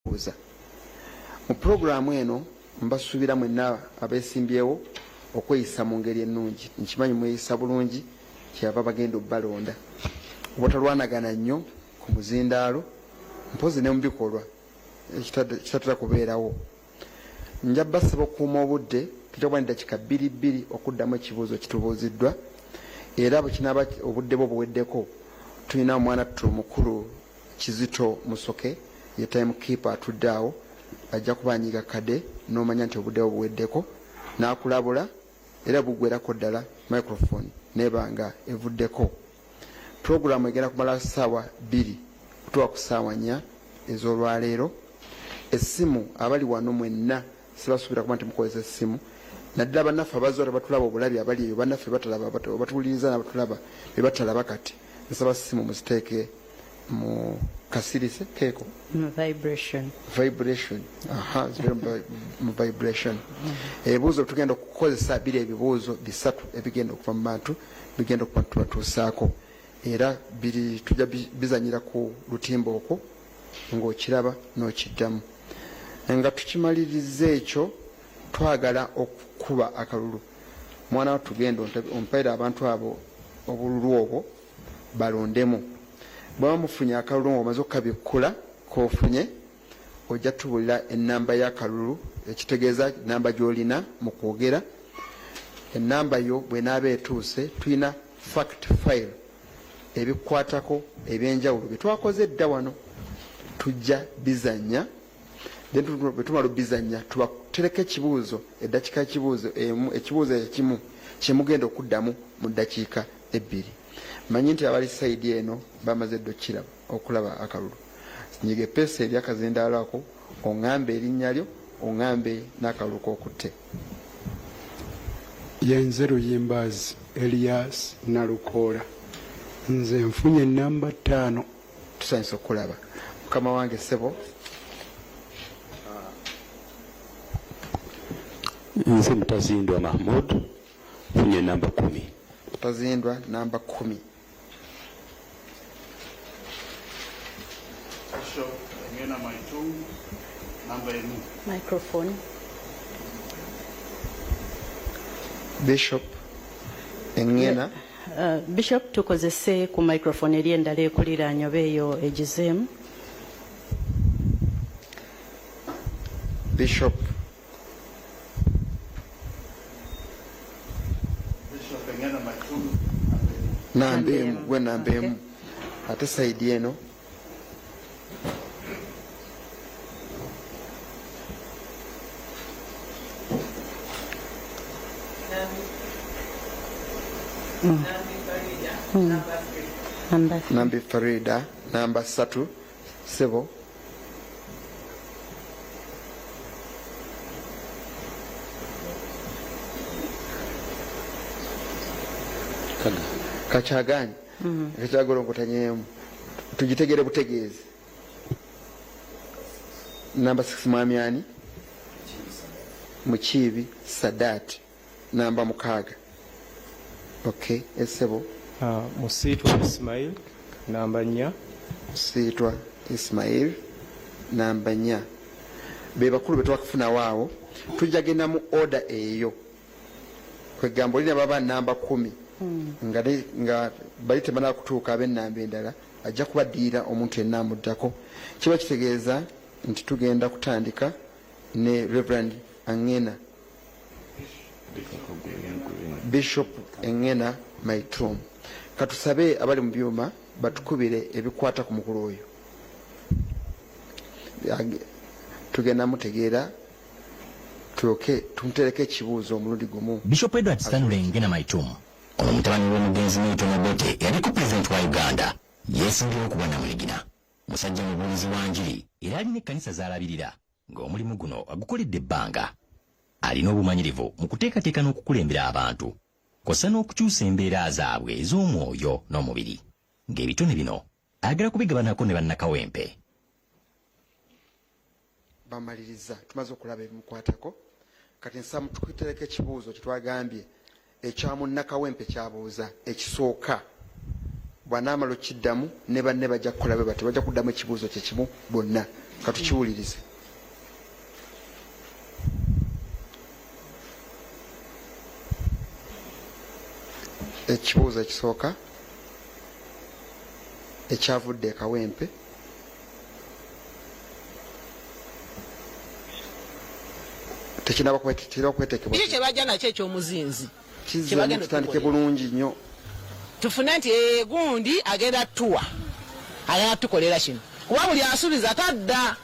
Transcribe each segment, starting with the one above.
Buuza. Mu pulogulaamu eno mbasuubira mwenna abeesimbyewo okweyisa mu ngeri ennungi. Nkimanyi mweyisa bulungi kyeyava bagenda obubalonda. Obutalwanagana nnyo ku muzindaalo mpozzi ne mu bikolwa ekitatera kubeerawo. Nja basaba okukuuma obudde, tujja kuba n'eddakiika bbiri bbiri okuddamu ekibuuzo ekitubuuziddwa era bwe kinaaba obudde bwo buweddeko tulina omwanattu omukulu Kizito Musoke ye time keeper atudde awo ajja kuba anyiga kade n'omanya nti obudde bwo buweddeko n'akulabula era buggwerako ddala microphone n'eba nga evuddeko. Pulogulaamu egenda kumala ssaawa bbiri kutuuka ku ssaawa nnya ez'olwaleero. Essimu abali wano mwenna sibasuubira kuba nti mukozesa essimu naddala bannaffe abazze tebatulaba obulabi abali eyo bannaffe batalaba batuwuliriza n'abatulaba be batalaba kati nsaba ssimu muziteeke mu kasirise keeko vibration vibration aha zibeere mu vibration ebibuuzo tugenda okukozesa biri ebibuuzo bisatu ebigenda okuva mu bantu bigenda okuba tubatuusaako era biri tujja bizanyira ku lutimba okwo ng'okiraba n'okiddamu nga tukimaliriza ekyo twagala okukuba akalulu mwana wa tugenda ompaire abantu abo obululu obwo balondemu. Bwaba mufunye akalulu nga omaze okukabikkula kofunye, ojja tubulira ennamba y'akalulu ekitegeeza namba gy'olina mu kwogera. Ennamba yo bw'enaaba etuuse, tulina fact file ebikukwatako eby'enjawulo bye twakoze edda wano tujja bizannya then bwe tumala obizannya tubatereko ekibuuzo eddakiika ekibuuzo emu ekibuuzo ekimu kyemugenda okuddamu mu ddakiika ebbiri. Manyi nti abali sayidi eno bamaze dda okukiraba, okulaba akalulu. Nyiga eppeesa eri akazindaalo ako, oŋŋambe erinnya lyo, oŋŋambe n'akalulu k'okutte. Yenze Luyimbaazi Elias Nalukoola. Nze nfunye nnamba ttaano. Tusanyuse okukulaba mukama wange ssebo. Nze Mutazindwa Mahmood. Funye namba kumi. Tazindwa namba kumi. Bishop Engena Maitung, namba emu. Microphone. Bishop Engena. Bishop tukozese ku microphone eri endala ekuliraanye oba eyo egizeemu. Bishop namba emu gwe namba emu ate sayidi eno Nambi Farida namba satu sebo kakyaganye mm. kakyagolongotanyemu tugitegere butegeezi namba 6 mwami ani mukiibi sadat namba mukaaga ok esebo uh, musiitwa ismail namba nnya musiitwa ismail namba nnya be bakulu be twakufunawo awo tujja genda mu oda eyo kwegamba olina baba namba kumi hmm. nga, nga bali tebanaba kutuuka ab'ennamba endala ajja kubaddiira omuntu yenna amuddako kiba kitegeeza nti tugenda kutandika ne Reverend Angena Bishop Engena Maitum. Katusabe abali mu byuma batukubire ebikwata ku mukulu oyo. Tugenda mutegeera tulyoke tumutereko ekibuuzo omulundi gumu. Bishop Edward Stanley Engena Maitum ono mutabani w'omugenzi Milton Obote eyaliko pulezidenti wa Uganda yeesimbyewo ku bwannamunigina. Musajja mubuulizi wa njiri era alina ekkanisa z'alabirira ng'omulimu guno agukoledde ebbanga. Alina obumanyirivu mu kuteekateeka n'okukulembera abantu kw'ossa n'okukyusa embeera zaabwe ez'omwoyo n'omubiri ng'ebitone bino ayagala kubigabanako ne Bannakawempe. Bamaliriza tumaze okulaba ebimukwatako kati nsaba mututereko ekibuuzo kyetwagambye ekya munnakawempe kyabuuza ekisooka bwanaamala okukiddamu ne banne bajja kukola bwe batyo bajja kuddamu ekibuuzo kye kimu bonna. Katukiwulirize. Ekibuuzo ekisooka ekyavudde e Kawempe tekinaba kwetekebwa. Kiki kyebajja nakyo ekyomuzinzi? Kizzeemu kitandike bulungi nnyo. Tufune nti gundi agenda tuwa, agenda tukolera kino, kuba buli asuubiza tadda.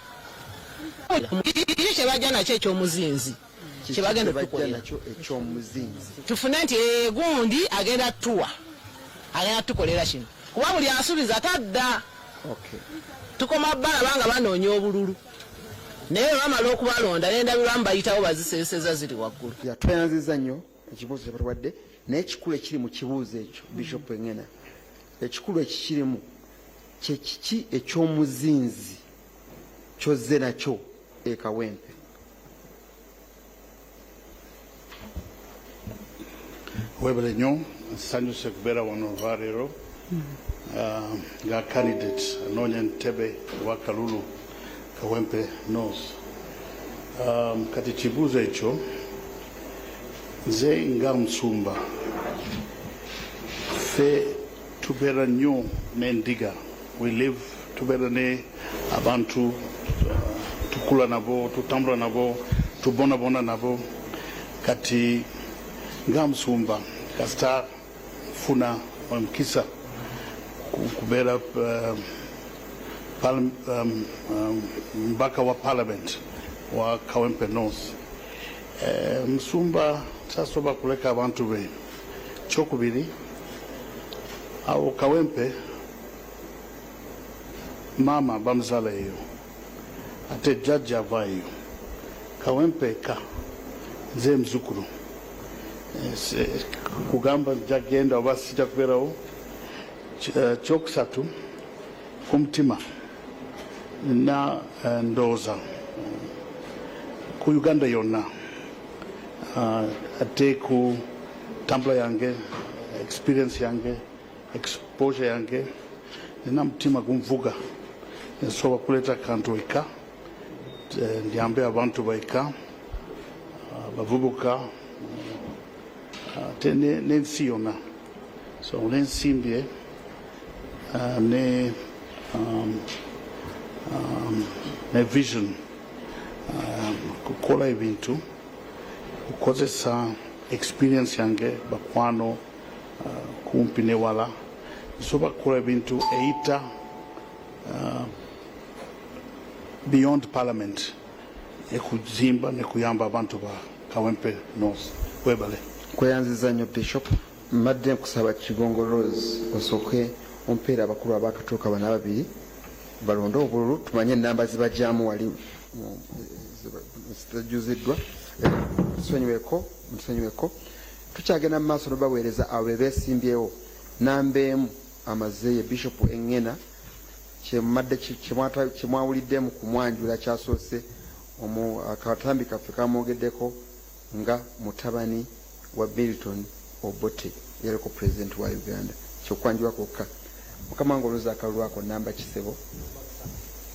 Kiki kyebajja nakyo ekyomuzinzi? Kyebagenda tukolera nakyo ekyomuzinzi. Tufune nti gundi agenda tuwa, agenda tukolera kino, kuba buli asuubiza tadda. Okay. Tukoma bbala banga banoonya obululu, naye bamala okubalonda n'endabirwamu bayitawo baziseeseza ziri waggulu. Tweyanziza nnyo ekibuuzo kyebatuwadde, naye ekikulu ekiri mu kibuuzo ekyo Bishop Engena, ekikulu ekikirimu kye kiki ekyomuzinzi kyozze nakyo e Kawempe? Webale nnyo, nsanyuse kubeera wano olwaleero nga candidate anoonya entebe wa Kalulu Kawempe North. Kati kibuuzo ekyo, nze nga musumba, ffe tubeera nnyo n'endiga. We live, tubeera ne abantu, tukula nabo, tutambula nabo, tubonabona nabo. Kati nga musumba, kasita nfuna omukisa kubeera mbaka wa parliament wa Kawempe North. Musumba tasobola kuleka abantu be. Kyokubiri, awo Kawempe maama bamuzaala eyo, ate jjajja ava eyo. Kawempe eka nze muzukulu. Kugamba nja kugenda oba sijja kubeerawo. Kyokusatu, ku mutima nina ndowooza ku Uganda yonna, ate ku tambula yange, experience yange, exposure yange, nina mutima gunvuga nsobola kuleeta kantu eka, ndiyambe abantu baeka, bavubuka, ate n'ensi yonna. So nensimbye ne vision, kukola ebintu, kukozesa experience yange, bakwano kumpi ne wala, nsobola kukola ebintu eyita beyond parliament, ekuzimba nekuyamba abantu ba Kawempe North. Webale. Kweyanziza nnyo Bishop. Mbadde nkusaba Kigongo Rose osooke ompeera abakulu abakatuuka bano ababiri balonde obululu, tumanye enamba zibajjamu wali zitajjuziddwa. Tusonyiweko, mutusonyiweko. Tukyagenda mu maaso nobaweereza abo be beesimbyewo. Namba 1 amazeeye Bishop Engena, kyemwawuliddemu ku mwanjula kyasoose, akatambi kaffe kamwogeddeko nga mutabani wa Milton Obote, yaliko president wa Uganda. Kyokwanjula kwokka. Mukama wange olowooza akalulu ako namba kisebo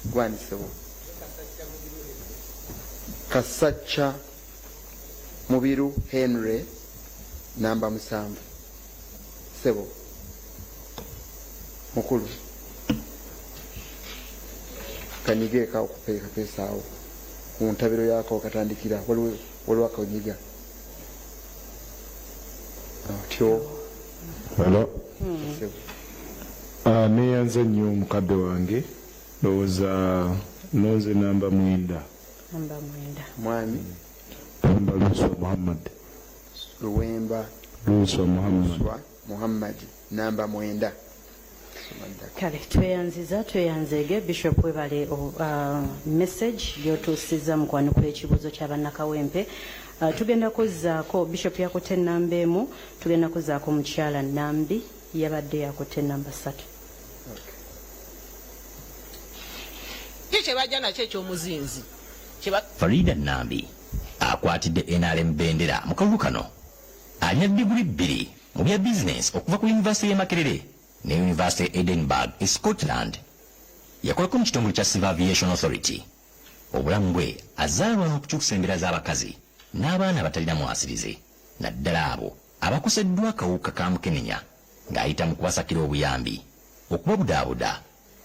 gwanisebo Kasacca Mubiru Henry, namba 7. Sebo mukulu kanyige okupeeka pesaawo ku ntabiro yako katandikira waliwo akanyiga otyo. Hello. Neyanza nnyo mukadde wange, ndowooza nonze namba 9. Namba 9. Mwami Luwemba Luswa Muhammad. Luwemba Luswa Muhammad. Luswa Muhammad, namba 9. Kale tweyanziza, tweyanzeege Bishop, webale message gyotuusiza mu kwanukula ekibuuzo ky'abannakawempe. Tugenda kuzzaako Bishop yakutte ennamba 1, tugenda kuzzaako mukyala Nambi yabadde yakutte ennamba 3. Kiki kyebajja nakyo ekyomuzinzi? Farida Nambi akwatidde NRM bendera mu kalulu kano. Alina diguli 2 mu bya bizinensi okuva ku yunivasite y'e Makerere ne yunivasite Edinburgh e Scotland. Yakolako mu kitongole kya Civil Aviation Authority. Obulamu bwe azaalwa n'okukyusa embeera z'abakazi n'abaana abatalina mwasirizi, naddala abo abakoseddwa akawuka ka mukenenya ng'ayita mu kubasakira obuyambi, okubabudaabuda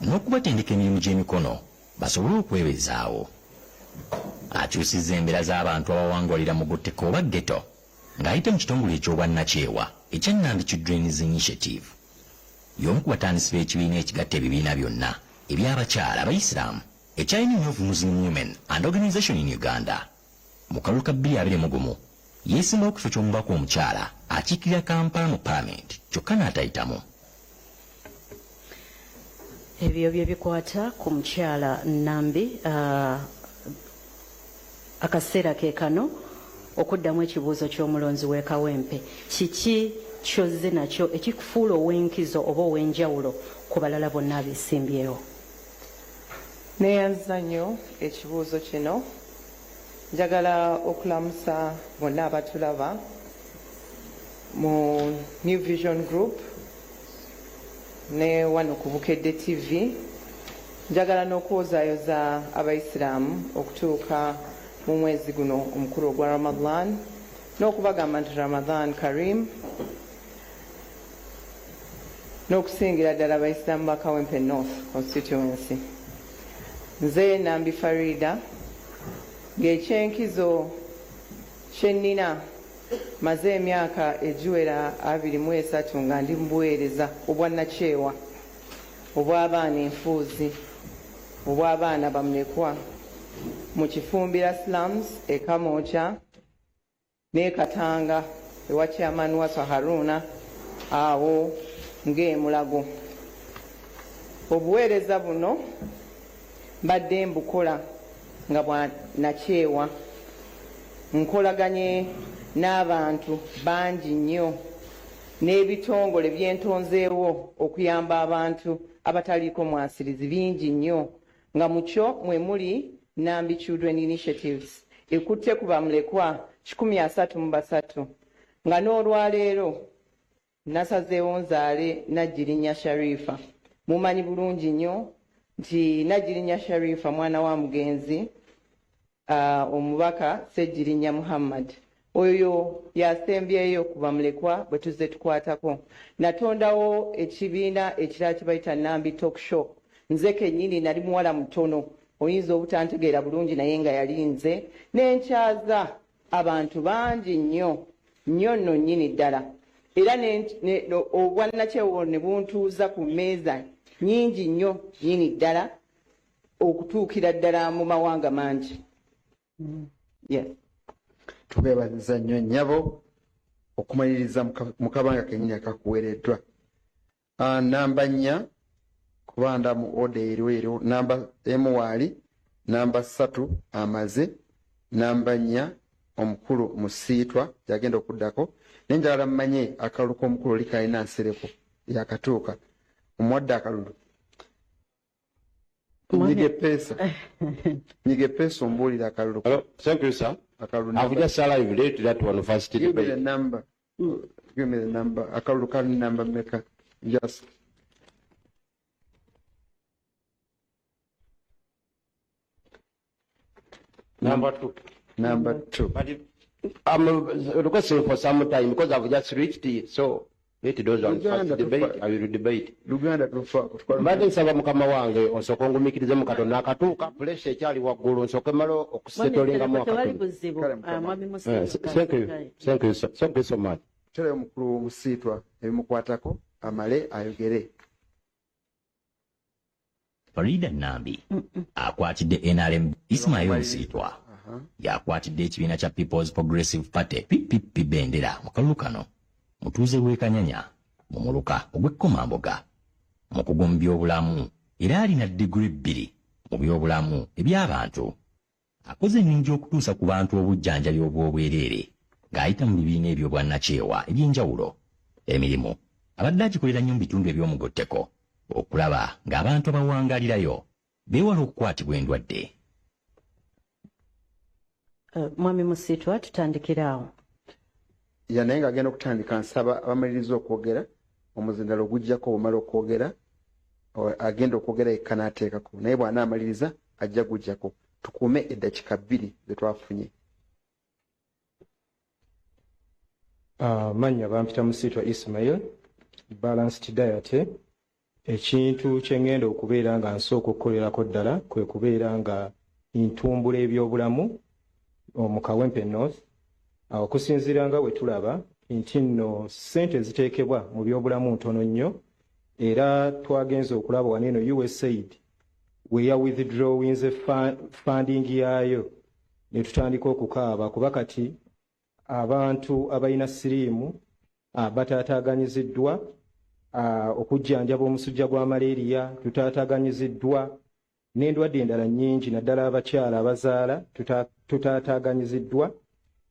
n'okubatendeka emirimu gy'emikono basobole okwebezaawo. Akyusizza embeera z'abantu abawangwalira mu gutteko oba ghetto ng'ayita mu kitongole eky'obwannakyewa ekya Nambi Children's Initiative. Y'omu ku batandisi b'ekibiina ekigatta ebibiina byonna eby'abakyala Abayisiraamu ekya Union of Muslim Women and Organization in Uganda. Mu kalulu ka 2021 yeesimbawo ku kifo ky'omubaka omukyala akiikirira Kampala mu Palamenti kyokka n'atayitamu. Ebyo bye bikwata ku mukyala Nambi. Akaseera ke kano okuddamu ekibuuzo ky'omulonzi w'e Kawempe. Kiki ky'ozze nakyo ekikufuula ow'enkizo oba ow'enjawulo ku balala bonna abeesimbyewo? Neeyanziza nnyo ekibuuzo kino. Njagala okulamusa bonna abatulaba mu New Vision Group ne wano ku Bukedde TV. Njagala n'okwozaayoza Abayisiraamu okutuuka mu mwezi guno omukulu ogwa Ramadan n'okubagamba nti Ramadan Karim, n'okusingira ddala Abayisiraamu ba Kawempe North Constituency. Nze Nambi Farida, ng'ekyenkizo kye nnina, maze emyaka egiwera 23 nga ndi mu buweereza obwannakyewa obw'abaana enfuuzi, obw'abaana bamulekwa mu Kifumbira slums e Kamwokya n'e Katanga ewa Chairman Waswa Haruna awo ng'e Mulago. Obuweereza buno mbadde mbukola nga bwa nakyewa. Nkolaganye n'abantu bangi nnyo n'ebitongole byentonzeewo okuyamba abantu abataliiko mwasirizi bingi nnyo, nga mu kyo mwe muli Nambi Children Initiatives ekutte ku bamulekwa 133, nga n'olwaleero nasazeewo nzaale Nagirinya Sharifa. Mumanyi bulungi nnyo nti Nagirinya Sharifa mwana wa mugenzi omubaka Ssegirinya Muhammad. Oyo yasembyeyo ku bamulekwa bwe tuzze tukwatako. Natondawo ekibiina ekirala kye bayita Nambi Talk Show. Nze kennyini nali muwala mutono, oyinza obutantegeera bulungi, naye nga yali nze nenkyaza abantu bangi nnyo nnyo nno nnyini ddala, era obwannakyewa ne buntuuza ku mmeeza nnyingi nnyo nnyini ddala okutuukira ddala mu mawanga mangi. Yes. Tukwebaziza nnyo nnyabo okumaliriza mu kabanga kennyini akakuweereddwa. Namba 4 kubanda mu order eriwo eriwo namba emu waali, namba 3 amaze, namba 4 omukulu Musiitwa yagenda okuddako. Naye njagala mmanye akalulu k'omukulu oli kalina Nsereko yakatuuka, omuwadde akalulu. Nyiga epeesa, nyiga epeesa, ombuulire akalulu. Hello, thank you, sir. Akalulu I've number- just arrived late, that one first Give me the debate. number. Give me the number. Akalulu kali namba mmeka? Just Number 2. Number 2. But I'm requesting for some time because I've just reached it, so let those ones Uganda first debate, tufa- I will debate. Luganda tufaako. Mbadde nsaba mukama wange osooke ongumiikirize katono, akatuuka pressure ekyali waggulu, nsooke mmale okusetolingamu Tewali akatono. buzibu. Kale, Mukama. Mwami Eh, Musiitwa. Thank you, thank you, sir. Thank you so much. Terayo omukulu Musiitwa ebimukwatako amale ayogere. Farida Nambi akwatidde NRM. Ismail Musiitwa yakwatidde ekibiina kya People's Progressive Party, PPP, bendera mu kalulu kano. Mutuuze w'e Kanyanya mu muluka ogw'Ekkomamboga. Mukugu mu byobulamu era alina diguli 2 mu byobulamu eby'abantu. Akoze emirimu gy'okutuusa ku bantu obujjanjabi obw'obwereere ng'ayita mu bibiina eby'obwannakyewa eby'enjawulo. Emirimu abadde agikolera nnyo mu bitundu eby'omugotteko okulaba ng'abantu abawangaalirayo beewala okukwatibwa endwadde. Mwami Musiitwa, tutandikire awo. Ya, naye ng'agenda okutandika, nsaba abamaliriza okwogera omuzindalo ogujjako bwomala okwogera. Agenda okwogera yekka n'ateekako, naye bw'anaamaliriza ajja gujjako. Tukuume eddakiika 2 ze twafunye. Mannya bampita Musiitwa Ismail, balanced diet. Ekintu kye ŋŋenda okubeera nga nsooka okukolerako ddala kwe kubeera nga ntumbula ebyobulamu mu Kawempe North. Okusinziira nga bwe tulaba nti nno ssente eziteekebwa mu byobulamu ntono nnyo, era twagenze okulaba wano eno USAID we ya withdrawinze funding yaayo ne tutandika okukaaba, kuba kati abantu abalina siriimu bataataaganyiziddwa, okujjanjaba omusujja gwa malaria tutaataaganyiziddwa, n'endwadde endala nnyingi, naddala abakyala abazaala tutaataaganyiziddwa.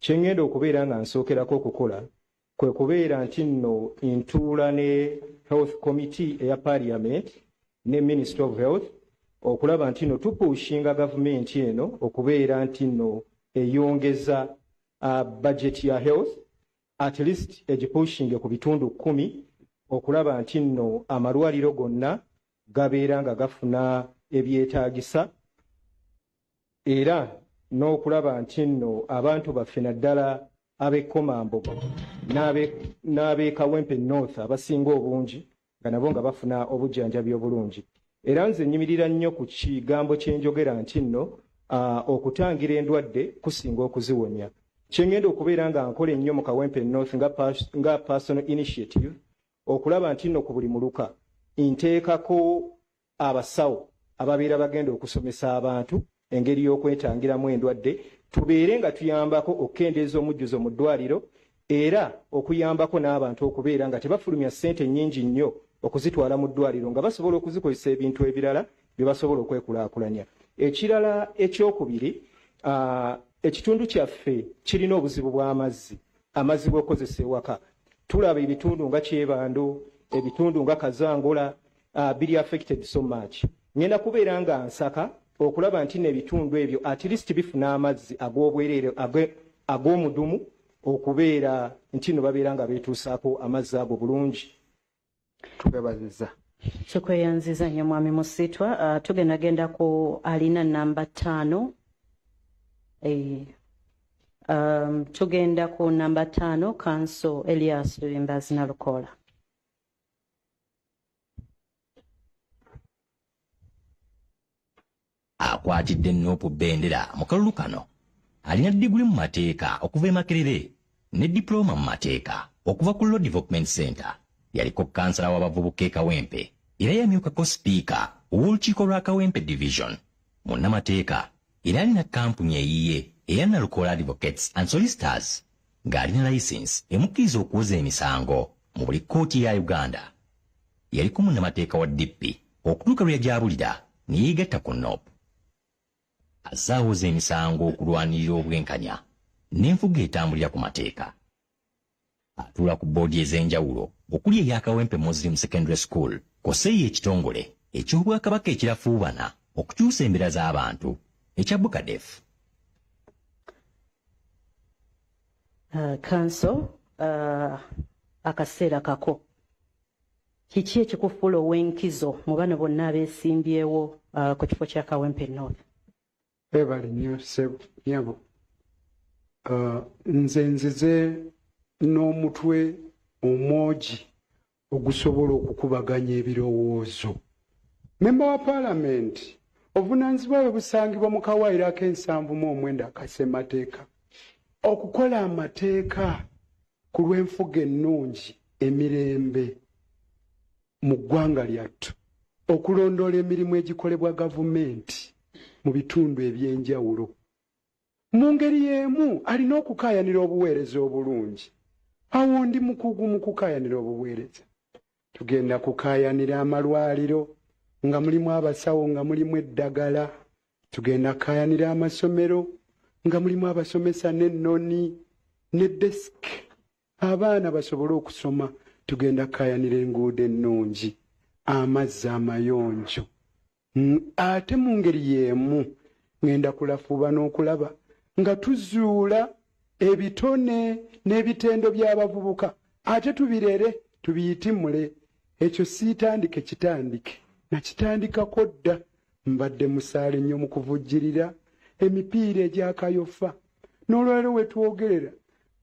Kye ŋŋenda okubeera nga nsookerako okukola kwe kubeera nti nno ntuula ne Health Committee eya Parliament ne Ministry of Health okulaba nti nno tupushinga gavumenti eno okubeera nti nno eyongeza budget ya health, at least egipushinge ku bitundu 10, okulaba nti nno amalwaliro gonna gabeera nga gafuna ebyetaagisa, era n'okulaba nti nno abantu baffe, naddala ab'ekomambogo n'ab'e Kawempe North abasinga obungi, nga nabo nga bafuna obujjanjabi obulungi. Era nze nnyimirira nnyo ku kigambo kye njogera nti nno okutangira endwadde kusinga okuziwonya. Kye ŋŋenda okubeera nga nkola ennyo mu Kawempe North nga personal initiative, okulaba nti nno ku buli muluka nteekako abasawo ababeera bagenda okusomesa abantu engeri y'okwetangiramu endwadde, tubeere nga tuyambako okukendeeza omujjuzo mu ddwaliro, era okuyambako n'abantu okubeera nga tebafulumya ssente nnyingi nnyo okuzitwala mu ddwaliro, nga basobola okuzikozesa ebintu ebirala bye basobola okwekulaakulanya. Ekirala ekyokubiri, ekitundu kyaffe kirina obuzibu bw'amazzi, amazzi g'okukozesa ewaka. Tulaba ebitundu nga Kyebando, ebitundu nga Kazangola biri affected so much. Ngenda kubeera nga nsaka okulaba nti n'ebitundu ebyo at least bifuna amazzi ag'obwereere ag'omudumu, okubeera nti no babeera nga beetuusaako amazzi ago bulungi. Tukwebaziza. Tukweyanziza nnyo, Mwami Musiitwa. Tugendagenda ku alina namba 5. Tugenda ku namba 5, Counsel Elias Luyimbazi Nalukoola. Akwatidde NUP bendera mu kalulu kano. Alina diguli mu mateeka okuva e Makerere ne dipulooma mu mateeka okuva ku Law Development Center. Yaliko kansala w'abavubuka e Kawempe era yamyukako sipiika ow'olukiiko lwa Kawempe Division. Munnamateeka era alina kampuni eyiye eya Nalukoola Advocates and Solicitors, ng'alina layisinsi emukkiriza okuwoza emisango mu buli kkooti ya Uganda. Yaliko munnamateeka wa DP okutuuka lwe yajabulira ne yeegatta ku NUP. Azze awoza emisango okulwanirira obwenkanya n'enfuga etambulira ku mateeka. Atuula ku boodi ez'enjawulo okuli eya Kawempe Muslim Secondary School, kw'ossa ekitongole eky'Obwakabaka ekirafuubana okukyusa embeera z'abantu ekya Bukadef. Counsel, akaseera kako. Kiki ekikufuula ow'enkizo mu bano bonna abeesimbyewo ku kifo kya Kawempe North? Webale nnyo, ssebo, nyabo. Nze nzize n'omutwe omwogi ogusobola okukubaganya ebirowoozo. Memba wa paalamenti, obuvunaanyizibwa bwe busangibwa mu kawaayiro ak'e79 aka ssemateeka, okukola amateeka ku lw'enfuga ennungi, emirembe mu ggwanga lyattu, okulondoola emirimu egikolebwa gavumenti mu bitundu ebyenjawulo. Mu ngeri y'emu alina okukaayanira obuweereza obulungi. Awo ndi mukugu mu kukaayanira obuweereza. Tugenda kukaayanira amalwaliro nga mulimu abasawo, nga mulimu eddagala. Tugenda kukaayanira amasomero nga mulimu abasomesa n'ennoni ne desk, abaana basobole okusoma. Tugenda kukaayanira enguudo ennungi, amazzi amayonjo. Ate mu ngeri y'emu ŋŋenda kulafuuba n'okulaba nga tuzuula ebitone n'ebitendo by'abavubuka, ate tubirere, tubiyitimule. Ekyo siitandike kitandike. Nakitandikako dda, mbadde musaale nnyo mu kuvujjirira emipiira egya Kayofa. N'olwaleero we twogerera,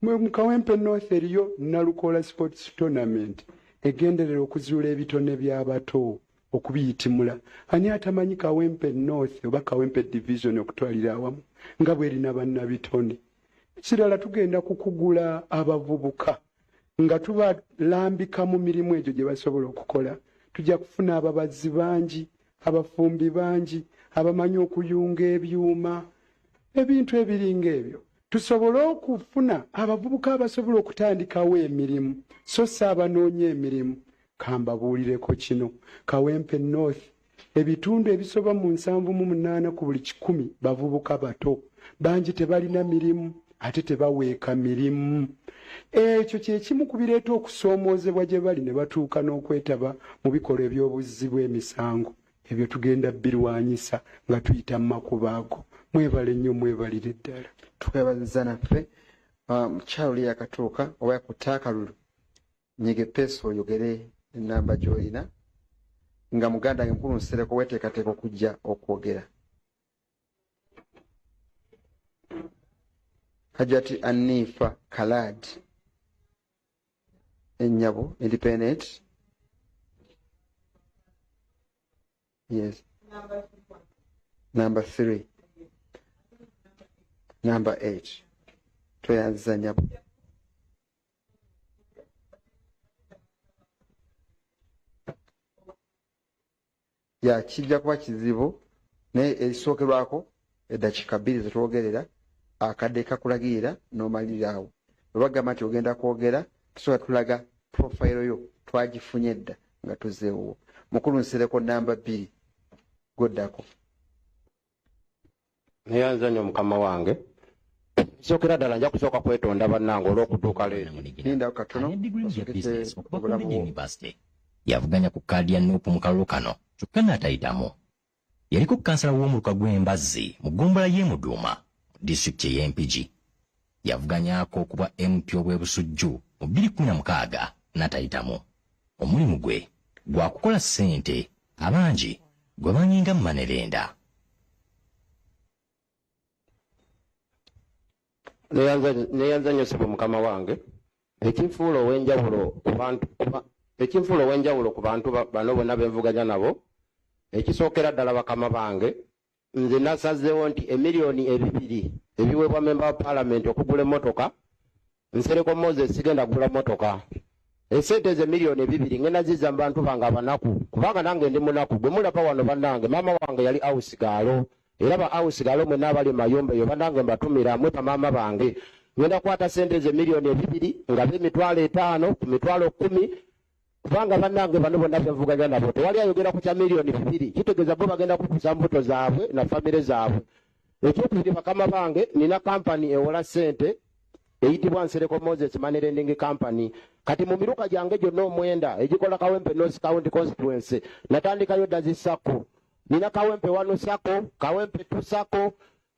mu Kawempe North eriyo Nalukoola Sports Tournament egenderera okuzuula ebitone by'abato okubiyitimula. Ani atamanyi Kawempe North oba Kawempe Division okutwalira awamu nga bw'erina bannabitone? Ekirala tugenda kukugula abavubuka nga tubalambika mu mirimu egyo gye basobola okukola. Tujja kufuna ababazzi bangi, abafumbi bangi, abamanyi okuyunga ebyuma, ebintu ebiringa ebyo. Tusobole okufuna abavubuka abasobola okutandikawo emirimu so si abanoonya emirimu. Kambabuulireko kino, Kawempe North ebitundu ebisoba mu 78 ku buli kikumi bavubuka bato. Bangi tebalina mirimu ate tebaweeka mirimu. Ekyo kye kimu ku bireeta okusoomoozebwa gye bali ne batuuka n'okwetaba mu bikolwa eby'obuzzi bw'emisango. Ebyo tugenda birwanyisa nga tuyita mu makubo ago. Mwebale nnyo, mwebalire ddala. Twebaziza naffe. Mukyalo oli yakatuuka oba yakutte akalulu, nyiga epeesa oyogere enamba gy'olina nga muganda wange mukulu Nsereko weteekateeka okujja okwogera. Hajati Anifa Kalad ennyabo independent. Yes. Number 3. Number 8. Tweyanziza nnyabo. Ya kijja kuba kizibu naye ekisookerwako eddakiika 2 zetwogerera akadde kakulagirira n'omalirira awo. Bwe bagamba nti ogenda kwogera tusooka tulaga profayiro yo twagifunye dda nga tuzeewo. Mukulu Nsereko namba 2 goddako. Neyanza nnyo mukama wange. Sookera ddala nja kusooka kwetonda bannange olw'okutuuka leeti. Linda katono Alina diguli mu bya osokese bizinesi okuva ku obulamu Ndejje bwo. University. Yavuganya ku kaadi ya Nuupu mu kalulu kano kyokka n'atayitamu. Yaliko kansala w'omuluka gw'Embazzi mu ggombolola y'e Muduuma mu disitulikiti ey'e Mpigi. Yavuganyaako ku bwa MP obw'e Busujju mu 2016 n'atayitamu. Omulimu gwe gwa kukola ssente abangi gwe banyinga manerenda. Neyanza nnyo ssebo mukama wange. Ekinfuula ow'enjawulo ku bantu ekinfuula ow'enjawulo ku bantu bano bonna benvuganya nabo, ekisookera ddala bakama bange, nze nasazeewo nti emiliyoni 2 ebiweebwa memba wa paalamenti okugula emmotoka, Nsereko Moses sigenda kugula mmotoka. Esente ezo emiliyoni 2 ngenda zizza mu bantu bange abanaku, kubanga nange ndi munaku. Gwe mulaba wano bannange, maama wange yali awusigaalo, era ba awusigaalo mwenna abali mu mayumba eyo bannange mbatumira mwe bamaama bange. Ngenda kukwata sente ezo emiliyoni 2 nga b'emitwalo 5 ku mitwalo 10, kubanga bannange bano bonna benvuganya nabo tewali ayogera ku kya miliyoni 2, kitegeeza bo bagenda kukuza mbuto zaabwe na famire zaabwe. Ekyokubiri bakama bange, nina kampani ewola ssente eyitibwa Nsereko Moses Money Lending Company. Kati mu miruka gyange gyonna 9 egikola Kawempe North County Constituency natandikayo dda zi SACCO. Nina Kawempe 1 SACCO, Kawempe 2 SACCO,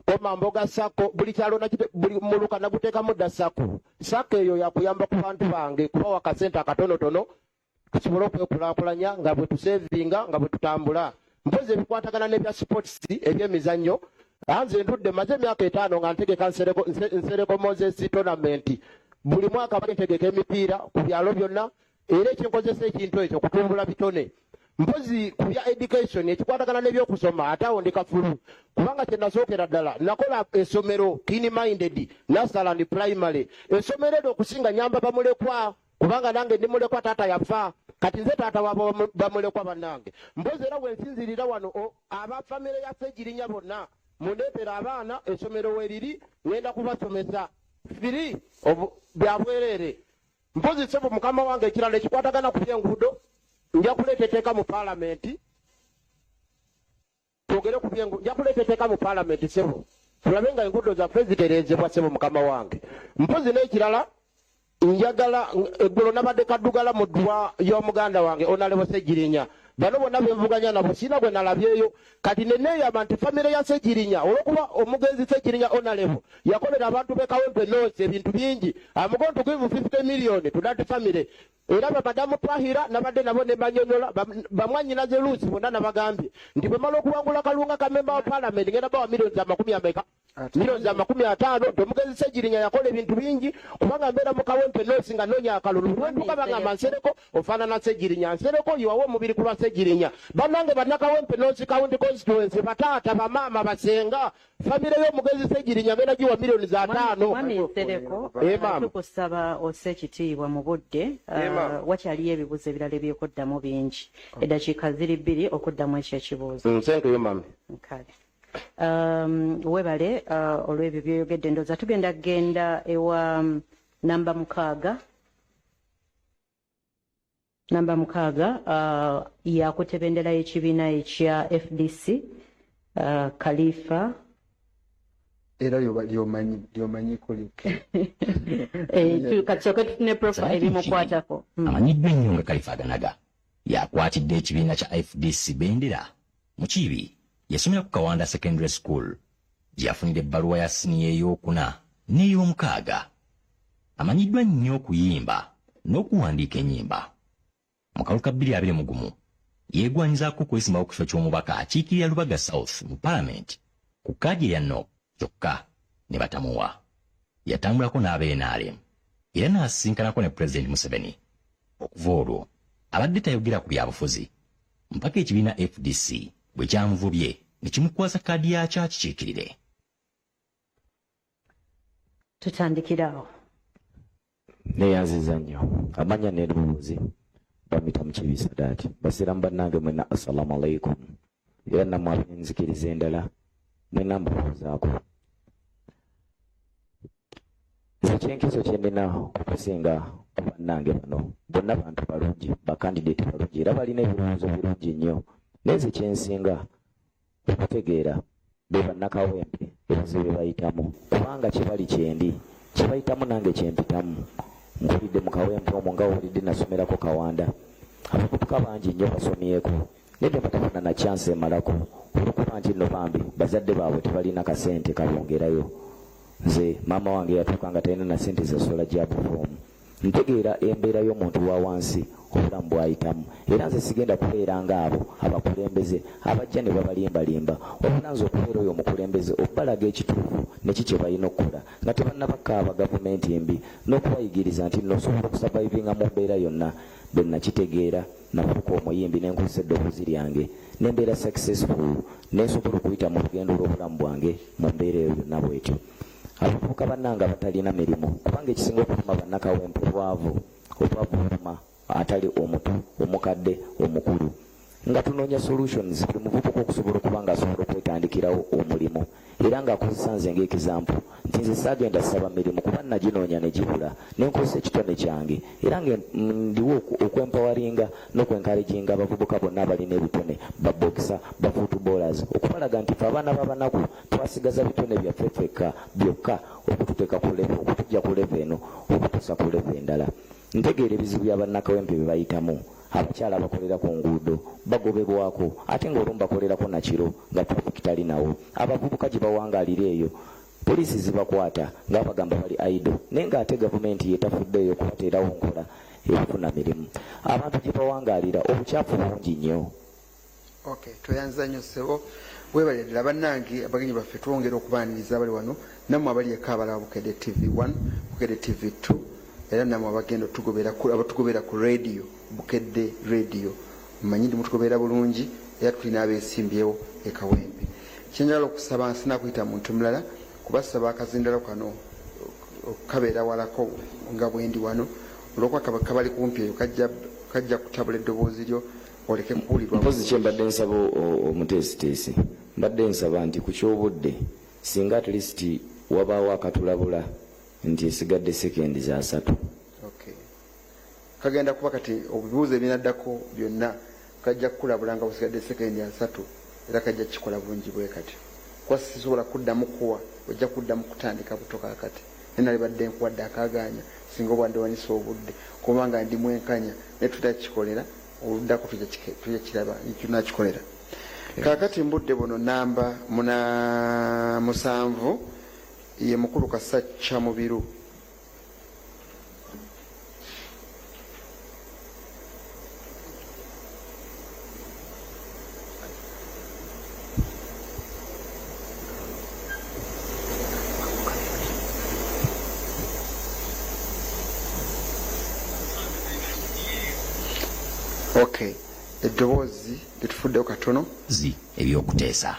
Komamboga SACCO, buli kyalo buli muluka naguteekamu dda SACCO. SACCO eyo yakuyamba ku bantu bange kubawa akasente akatonotono tusobole okwekulaakulanya nga bwe tusevinga nga bwe tutambula. Mpozi ebikwatagana n'ebya sports ebyemizannyo, nze ndudde maze emyaka 5 nga ntegeka Nsereko Moses tournament. Buli mwaka bali ntegeka emipiira ku byalo byonna, era ekinkozesa ekintu ekyo kutumbula bitone. Mpozi ku bya education ekikwatagana n'ebyokusoma ate awo ndi kafulu, kubanga kye nasookera ddala nakola essomero Keen Minded Nursery and Primary. Essomero eryo okusinga nyamba bamulekwa, kubanga nange ndi mulekwa, taata yafa, kati nze taata wa bamulekwa bannange. Mpozi era bwe nsinziirira wano aba famire ya Ssegirinya bonna mundeetera abaana, essomero we liri ngenda kubasomesa firi bya bwereere. Mpozi ssebo mukama wange ekirala ekikwatagana ku by'enguudo, nja kuleeta etteeka mu paalamenti twogere ku by'enguudo, nja kuleeta etteeka mu paalamenti ssebo tulabe nga enguudo zaffe zitereezebwa ssebo mukama wange. Mpozi n'ekirala njagala eggulo nabadde kaddugala mu ddwa y'omuganda wange Honorable Ssegirinya, Bano bonna benvuganya nabo sirina gwe nalabyeyo. Kati neneeyama nti famire ya Ssegirinya, olw'okuba omugenzi Ssegirinya Honorable yakolera abantu b'e Kawempe North ebintu bingi, I'm going to give 50 million to that family. Era bamadamu Twahira nabadde nabo ne banyonyola bamwannyinaze Lucy bonna nabagambye nti bwe mala okuwangula Kalunga ka member wa parliament ngenda bawa millions amakumi ameka, millions 50. Nti omugenzi Ssegirinya yakola ebintu bingi, kubanga mbeera mu Kawempe North nga noonya akalulu, lwentuka bagamba Nsereko ofaanana Ssegirinya, Nsereko yiwawo omubiri ku lwa Ssegirinya. Bannange bannakawempe North County constituency, bataata, bamaama, basenga, famire y'omugenzi Ssegirinya ngenda giwa millions 50. Mwami Nsereko, Eh, maama. tukusaba osse ekitiibwa mu budde. Eh, maama. Wakyaliyo ebibuuzo ebirala ebyokuddamu bingi, eddakiika ziri 2 okuddamu ekyo ekibuuzo. Thank you, mami. Kale, webale olw'ebyo byoyogedde. Ndowooza tugenda kugenda ewa namba 6. Namba 6 yakutte bendera y'ekibiina ekya FDC, Khalifa. Era lyomanyiko like. Kati tusooke tufune profile ebimukwatako. Amanyiddwa ennyo nga Kalifa Aganaga, yakwatidde ekibiina kya FDC bendera. Mukiibi yasomera ku Kawanda Secondary School gye yafunira ebbaluwa ya siniya ey'okuna n'ey'omukaaga. Amanyiddwa nnyo okuyimba n'okuwandiika ennyimba. Mu kalulu ka 2021 yeegwanyizaako okwesimbawo ku kifo ky'omubaka akiikirira Lubaga South mu Paalamenti ku kaadi eya NUP, kyokka ne batamuwa. Yatambulako n'aba NRM era n'asisinkanako ne Pulezidenti Museveni. Okuva olwo abadde tayogera ku byabufuzi mpaka ekibiina FDC bwe kyamuvubye ne kimukwasa kaadi yakyo akikiikirire. Tutandikirawo. Neyanziza nnyo. Amanya n'eddoboozi bamita Mukiibi Sadaati. Basiramu bannange mwenna, assalamu alaikum, era nammwe ab'enzikiriza endala mwenna mbalowoozaako. Nze kyenkizo kye nnina okusinga ku bannange bano bonna, bantu balungi, bakandidate balungi, era balina ebirowoozo birungi nnyo, naye nze kyensinga okutegeera be bannakawempe, ebizibu bye bayitamu, kubanga kye bali kyendi, kye bayitamu nange kyempitamu. Nkulidde mu Kawempe omwo nga owulidde, nasomerako Kawanda. Abavubuka bangi nnyo basomyeko naye ne batafuna na chance emalako olwokuba nti nno bambi bazadde baabwe tebalina kasente kabongerayo. Nze maama wange yatuuka nga talina na sente zasola JAMB form. Ntegeera embeera y'omuntu wa wansi, obulamu bw'ayitamu, era nze sigenda kubeera ng'abo abakulembeze abajja ne babalimbalimba, wabula nze okubeera oyo omukulembeze okubalaga ekituufu neki kye balina okukola nga tebannabakaaba gavumenti embi, n'okubayigiriza nti nno osobola okusurvivinga mu mbeera yonna. Bwe nakitegeera, nafuuka omuyimbi, nenkozesa eddoboozi lyange nembeera successful, nensobola okuyita mu lugendo lw'obulamu bwange mu mbeera eyo yonna bwetyo. Abavubuka bannange abatalina mirimu, kubanga ekisinga okuluma bannakawempe bwavu. Obwavu buluma atali omuto, omukadde, omukulu, nga tunoonya solutions buli muvubuka okusobola okuba nga asobola okwetandikirawo omulimu, era ng'akozesa nze ng'example nti nze saagenda saba mirimu kuba naginoonya ne gibula, nenkozesa ekitone kyange, era nga ndiwo okwempoweringa n'okwencouraginga abavubuka bonna abalina ebitone, baboxer, bafootballers, okubalaga nti fe abaana b'abanaku twasigaza bitone byaffe ffekka byokka okututeeka ku level, okutujja ku level eno okutuusa ku level endala. Ntegeera ebizibu bya bannakawempe bye bayitamu. Abakyala abakolera ku nguudo bagobebwako, ate ng'olumu bakolerako nakiro nga traffic tali nawo. Abavubuka gye bawangaalira eyo poliisi zibakwata nga bagamba bali idle, naye ng'ate gavumenti yetafuddeeyo kubateerawo nkola ebifuna mirimu. Abantu gye bawangaalira obukyafu bungi nnyo. Okay, tweyanza nnyo ssebo, webale ddala. Bannange abagenyi baffe, twongera okubaaniriza abali wano, nammwe abali eka abalaba Bukedde TV 1, Bukedde TV 2, era nammwe abagenda abatugobera ku radio, Bukedde Radio, mmanyi ndi mutugobera bulungi. Era tulina abeesimbyewo ekawempe. Kyenjagala okusaba, nsina kuyita muntu mulala, kubasaba akazindalo kano kabeera walako nga bwendi wano, olwokuba kabali kumpi eyo kajja kutabula eddoboozi lyo oleke kuwulirwa. Mpozi kyembadde nsaba omuteesiteesi, mbadde nsaba nti ku kyobudde singa at least wabaawo akatulabula nti esigadde sekendi za 30. Okay. Kagenda kuba kati ebibuuzo ebinaddako byonna kajja kukulabula nga busigadde sekendi 30, era kajja kukikola bulungi bwe kati, kuba sisobola kuddamu kuwa, ojja kuddamu kutandika buto kaakati, naye nalibadde nkuwadde akaganya singa obwadde wanisa obudde, kubanga ndi mwenkanya, naye tutera kikolera. Oluddako tujja kiraba tunakikolera. Kaakati mbudde buno namba muna 7 ye mukulu Kasacca Mubiru. Okay, eddoboozi litufuddeyo katono. Zi ebyokuteesa.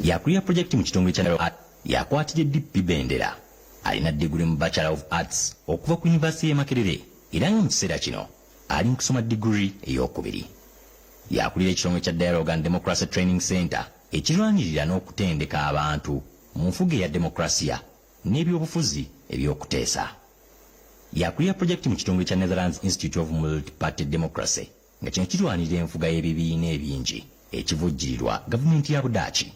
Yakulira projekiti mu kitongole kya yakwatidde DP bendera. Alina diguli mu Bachelor of Arts okuva ku University y'e Makerere era nga mu kiseera kino ali mu kusoma diguli ey'okubiri. Yakulira ekitongole kya Dialogue and Democracy Training Center ekirwanirira n'okutendeka abantu mu nfuga eya demokrasiya n'ebyobufuzi ebyokuteesa. Yakulira projekiti mu kitongole kya Netherlands Institute of Multi-Party Democracy nga kino kirwanirira enfuga y'ebibiina ebingi ekivujjirirwa gavumenti ya Budaaki.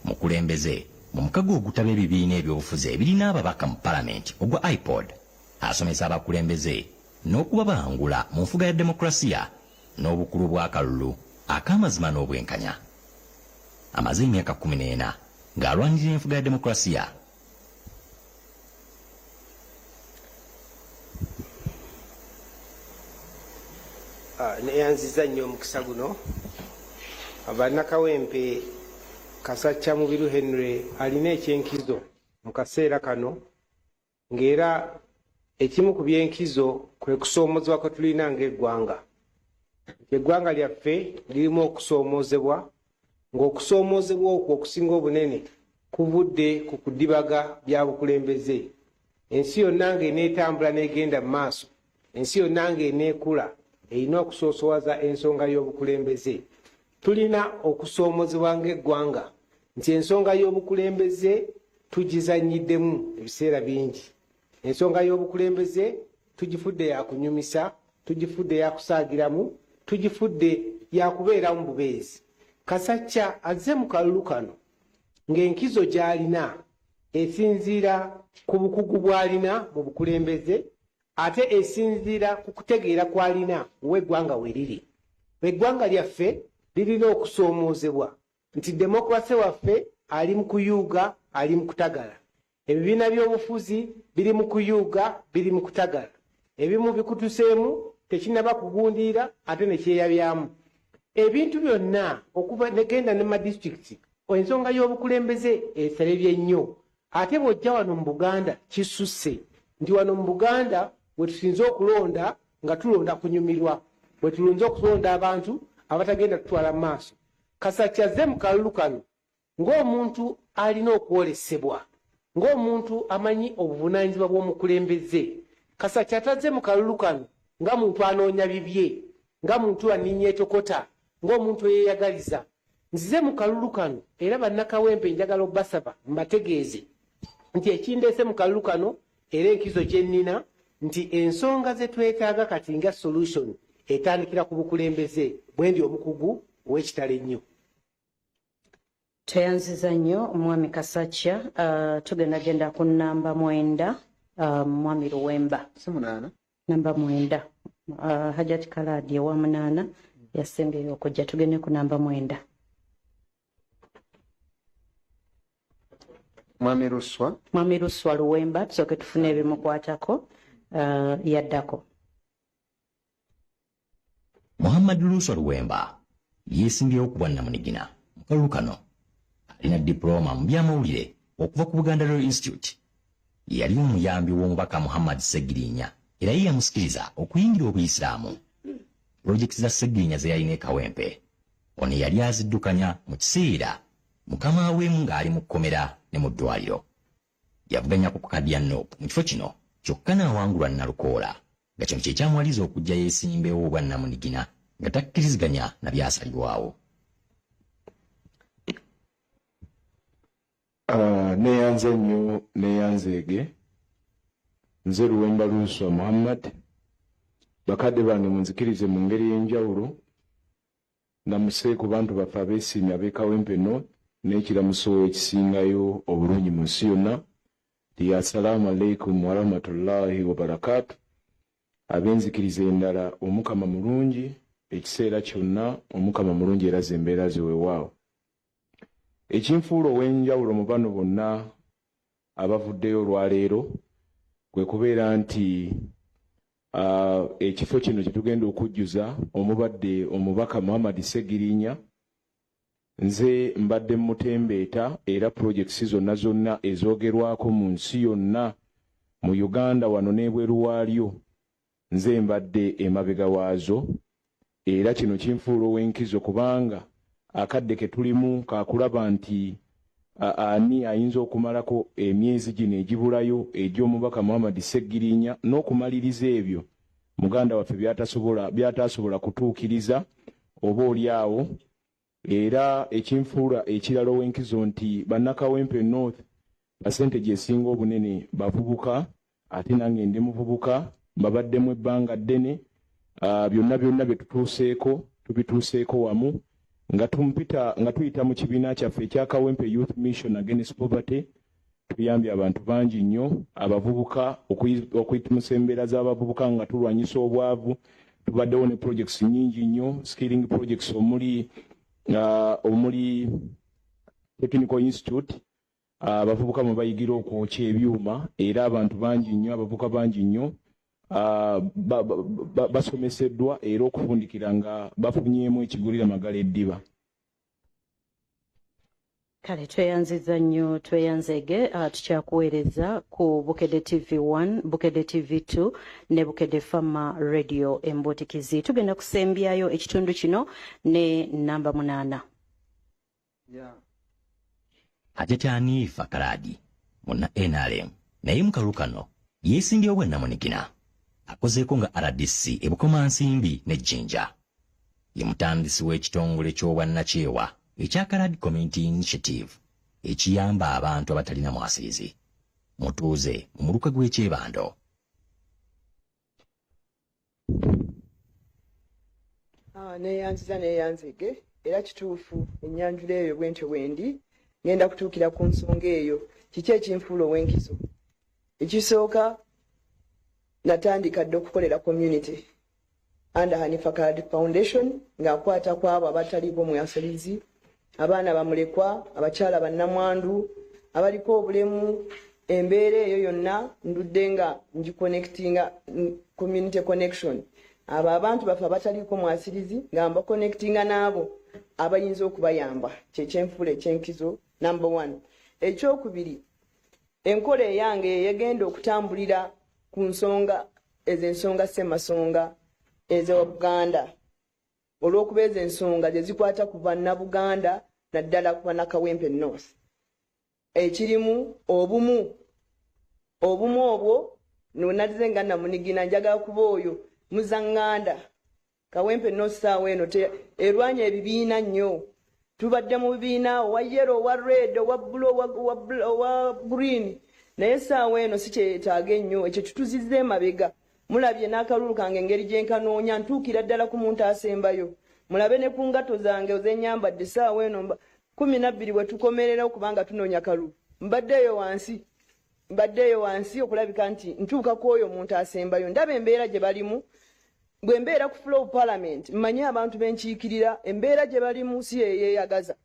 Mukulembeze mu mukago ogutaba ebibiina ebyobufuzi ebirina ababaka mu palamenti ogwa IPOD, asomesa abakulembeze n'okubabangula mu nfuga ya demokrasiya n'obukulu bw'akalulu ak'amazima n'obwenkanya. Amaze emyaka 14 ng'alwanirira enfuga ya demokrasiya. Neyanziza nnyo omukisa guno. Bannakawempe, Kasacca Mubiru Henry alina ekyenkizo mu kaseera kano, ng'era ekimu ku byenkizo kwe kusoomozebwa kwe tulina ng'eggwanga. Eggwanga lyaffe lirimu okusoomoozebwa, ng'okusoomoozebwa okwo okusinga obunene kuvudde ku kudibaga bya bukulembeze. Ensi yonna ng'eneetambula n'egenda mu maaso, ensi yonna ng'eneekula, erina okusoosowaza ensonga y'obukulembeze. Tulina okusoomozebwa ng'eggwanga nti ensonga y'obukulembeze tugizannyiddemu ebiseera bingi. Ensonga y'obukulembeze tugifudde ya kunyumisa, tugifudde ya kusaagiramu, tugifudde ya kubeeramu bubeezi. Kasacca azze mu kalulu kano ng'enkizo gy'alina esinziira ku bukugu bw'alina mu bukulembeze, ate esinziira ku kutegeera kw'alina w'eggwanga we liri. Eggwanga lyaffe lirina okusoomoozebwa nti demokrasi waffe ali mu kuyuuga, ali mu kutagala. Ebibiina by'obufuzi biri mu kuyuuga, biri mu kutagala. Ebimu bikutuseemu, tekinnaba kugundiira, ate ne kyeyabyamu. Ebintu byonna okuva negenda ne madisitulikiti, ensonga y'obukulembeze eserebye nnyo. Ate bw'ojja wano mu Buganda kisusse nti wano mu Buganda we tusinze okulonda nga tulonda kunyumirwa, we tulonze okulonda abantu abatagenda tutwala mu maaso. Kasacca azze mu kalulu kano ng'omuntu alina okwolesebwa, ng'omuntu amanyi obuvunaanyizibwa bw'omukulembeze. Kasacca atazze mu kalulu kano nga muntu anoonya bibye, nga muntu aninnya etokota, ng'omuntu eyeeyagaliza. Nzize mu kalulu kano era bannakawempe njagala obbasaba mbategeeze nti ekindeese mu kalulu kano era enkizo gye nnina nti ensonga ze twetaaga kati nga solution etandikira ku bukulembeze bwe ndi omukugu ow'ekitalo ennyo. Tweyanziza nnyo omwami Kasacca. Tugendagenda ku namba 9, mwami Luwemba. Si 8? Namba 9. Hajati Kaladi ewa 8 yasembyeyo okujja. Tugende ku namba 9. Mwami Luswa. Mwami Luswa Luwemba, tusooke tufune ebimukwatako, yaddako. Muhammad Luswa Luwemba yeesimbyewo ku bwannamunigina mu kalulu kano. Alina dipulooma mu byamawulire okuva ku Buganda Royal Institute. Yali omuyambi w'omubaka Muhammad Ssegirinya era ye yamusikiriza okuyingira obuyisiraamu. Pulojekiti za Ssegirinya ze yalina e Kawempe ono yali aziddukanya mu kiseera mukama we ng'ali mu kkomera ne mu ddwaliro. Yavuganya ku kadi ya NUP mu kifo kino kyokka n'awangulwa Nalukoola, nga kino kye kyamuwaliriza okujja yeesimbewo obwannamunigina nga takkiriziganya na byasalibwawo. Neyanze nnyo, neyanzeege. Nze Luwemba Luswa Muhammad. Bakadde bange munzikirize mu ngeri ey'enjawulo namuse ku bantu baffe abeesiimye ab'e Kawempe North n'ekiramuso ekisingayo obulungi mu nsi yonna. Ti assalaamu alaikum warahmatullahi wabarakatu. Ab'enzikiriza endala, Omukama mulungi. Ekiseera kyonna Omukama mulungi era zembeera ze weewaawo. Ekinfuula ow'enjawulo mu bano bonna abavuddeyo olwaleero kwe kubeera nti ekifo kino kye tugenda okujjuza omubadde omubaka Muhammad Ssegirinya, nze mbadde mutembeeta era projects zonna zonna ezoogerwako mu nsi yonna, mu Uganda wano n'ebweru waalyo, nze mbadde emabega waazo. Era kino kinfuula ow'enkizo kubanga akadde ke tulimu kakulaba nti ani ayinza okumalako emyezi gino egibulayo egy'omubaka Muhammad Ssegirinya n'okumaliriza ebyo muganda waffe byatasobola kutuukiriza oba oli awo. Era ekinfuula ekirala ow'enkizo nti bannakawempe North percentage esinga obunene bavubuka, ate nange ndi muvubuka, mbabaddemu ebbanga ddene. Byonna byonna bye tutuuseeko tubituuseeko wamu nga tuyita mu kibiina kyaffe ekya Kawempe Youth Mission Against Poverty. Tuyambye abantu bangi nnyo abavubuka okuyitimusa embeera z'abavubuka nga tulwanyisa obwavu. Tubaddewo ne projects nnyingi nnyo, skilling projects omuli Technical Institute, abavubuka mwe bayigira okwokya ebyuma, era abantu bangi nnyo, abavubuka bangi nnyo basomeseddwa era okufundikira nga bafunyeemu ekigulira magala eddiba. Kale tweyanziza nnyo, tweyanzege. Tukyakuweereza ku Bukedde TV 1, Bukedde TV 2 ne Bukedde Fama Radio Embuutikizi. Tugenda kusembyayo ekitundu kino ne namba 8. Hajati Hanifa Kaladi munna NRM, naye mu kalulu kano yeesimbyewo bwannamunigina. Akozeeko nga RDC e Bukomansimbi ne Jjinja. Ye mutandisi w'ekitongole ky'obwannakyewa ekya Kaladi Community Initiative ekiyamba abantu abatalina mwasirizi. Mutuuze mu muluka gw'Ekyebando. Neeyanziza neeyanzege, era kituufu ennyanjula eyo bwentyo bwendi ngenda kutuukira ku nsonga eyo. Kiki ekinfuula ow'enkizo? Ekisooka, natandika dda okukolera community under Hanifa Kaladi Foundation, ng'akwata ku abo abataliiko mwasirizi, abaana bamulekwa, abakyala bannamwandu, abaliko obulemu. Embeera eyo yonna ndudde nga ngiconnectinga, community connection. Abo abantu baffe abataliiko mwasirizi nga mbaconnectinga n'abo abayinza okubayamba. Kyekyenfuula ekyenkizo number 1. Ekyokubiri, enkola eyange eyegenda okutambulira ku nsonga ezo, ensonga ssemasonga ez'owa Buganda, olw'okuba ezo ensonga ze zikwata ku bannabuganda, naddala ku bannakawempe North. Ekirimu obumu, obumu obwo nonazze nga namunigina, njagala kuba oyo muzaŋŋanda. Kawempe North ssaawa eno erwanya ebibiina nnyo. Tubadde mu bibiina owa yellow, owa red, owa blue, owa green, naye essaawa eno si kyetaaga ennyo. Ekyo kituzizza emabega. Mulabye n'akalulu kange engeri gye nkanoonya, ntuukira ddala ku muntu asembayo. Mulabe ne ku ngatto zange ezennyambadde essaawa eno 12 bwe tukomerera okubanga tunoonya kalulu. Mbaddeeyo wansi okulabika nti ntuuka ku oyo omuntu asembayo. Ndaba embeera gye balimu. Bwe mbeera ku floor of parliament, mmanyi abantu benkiikirira, embeera gye balimu si yeeyagaza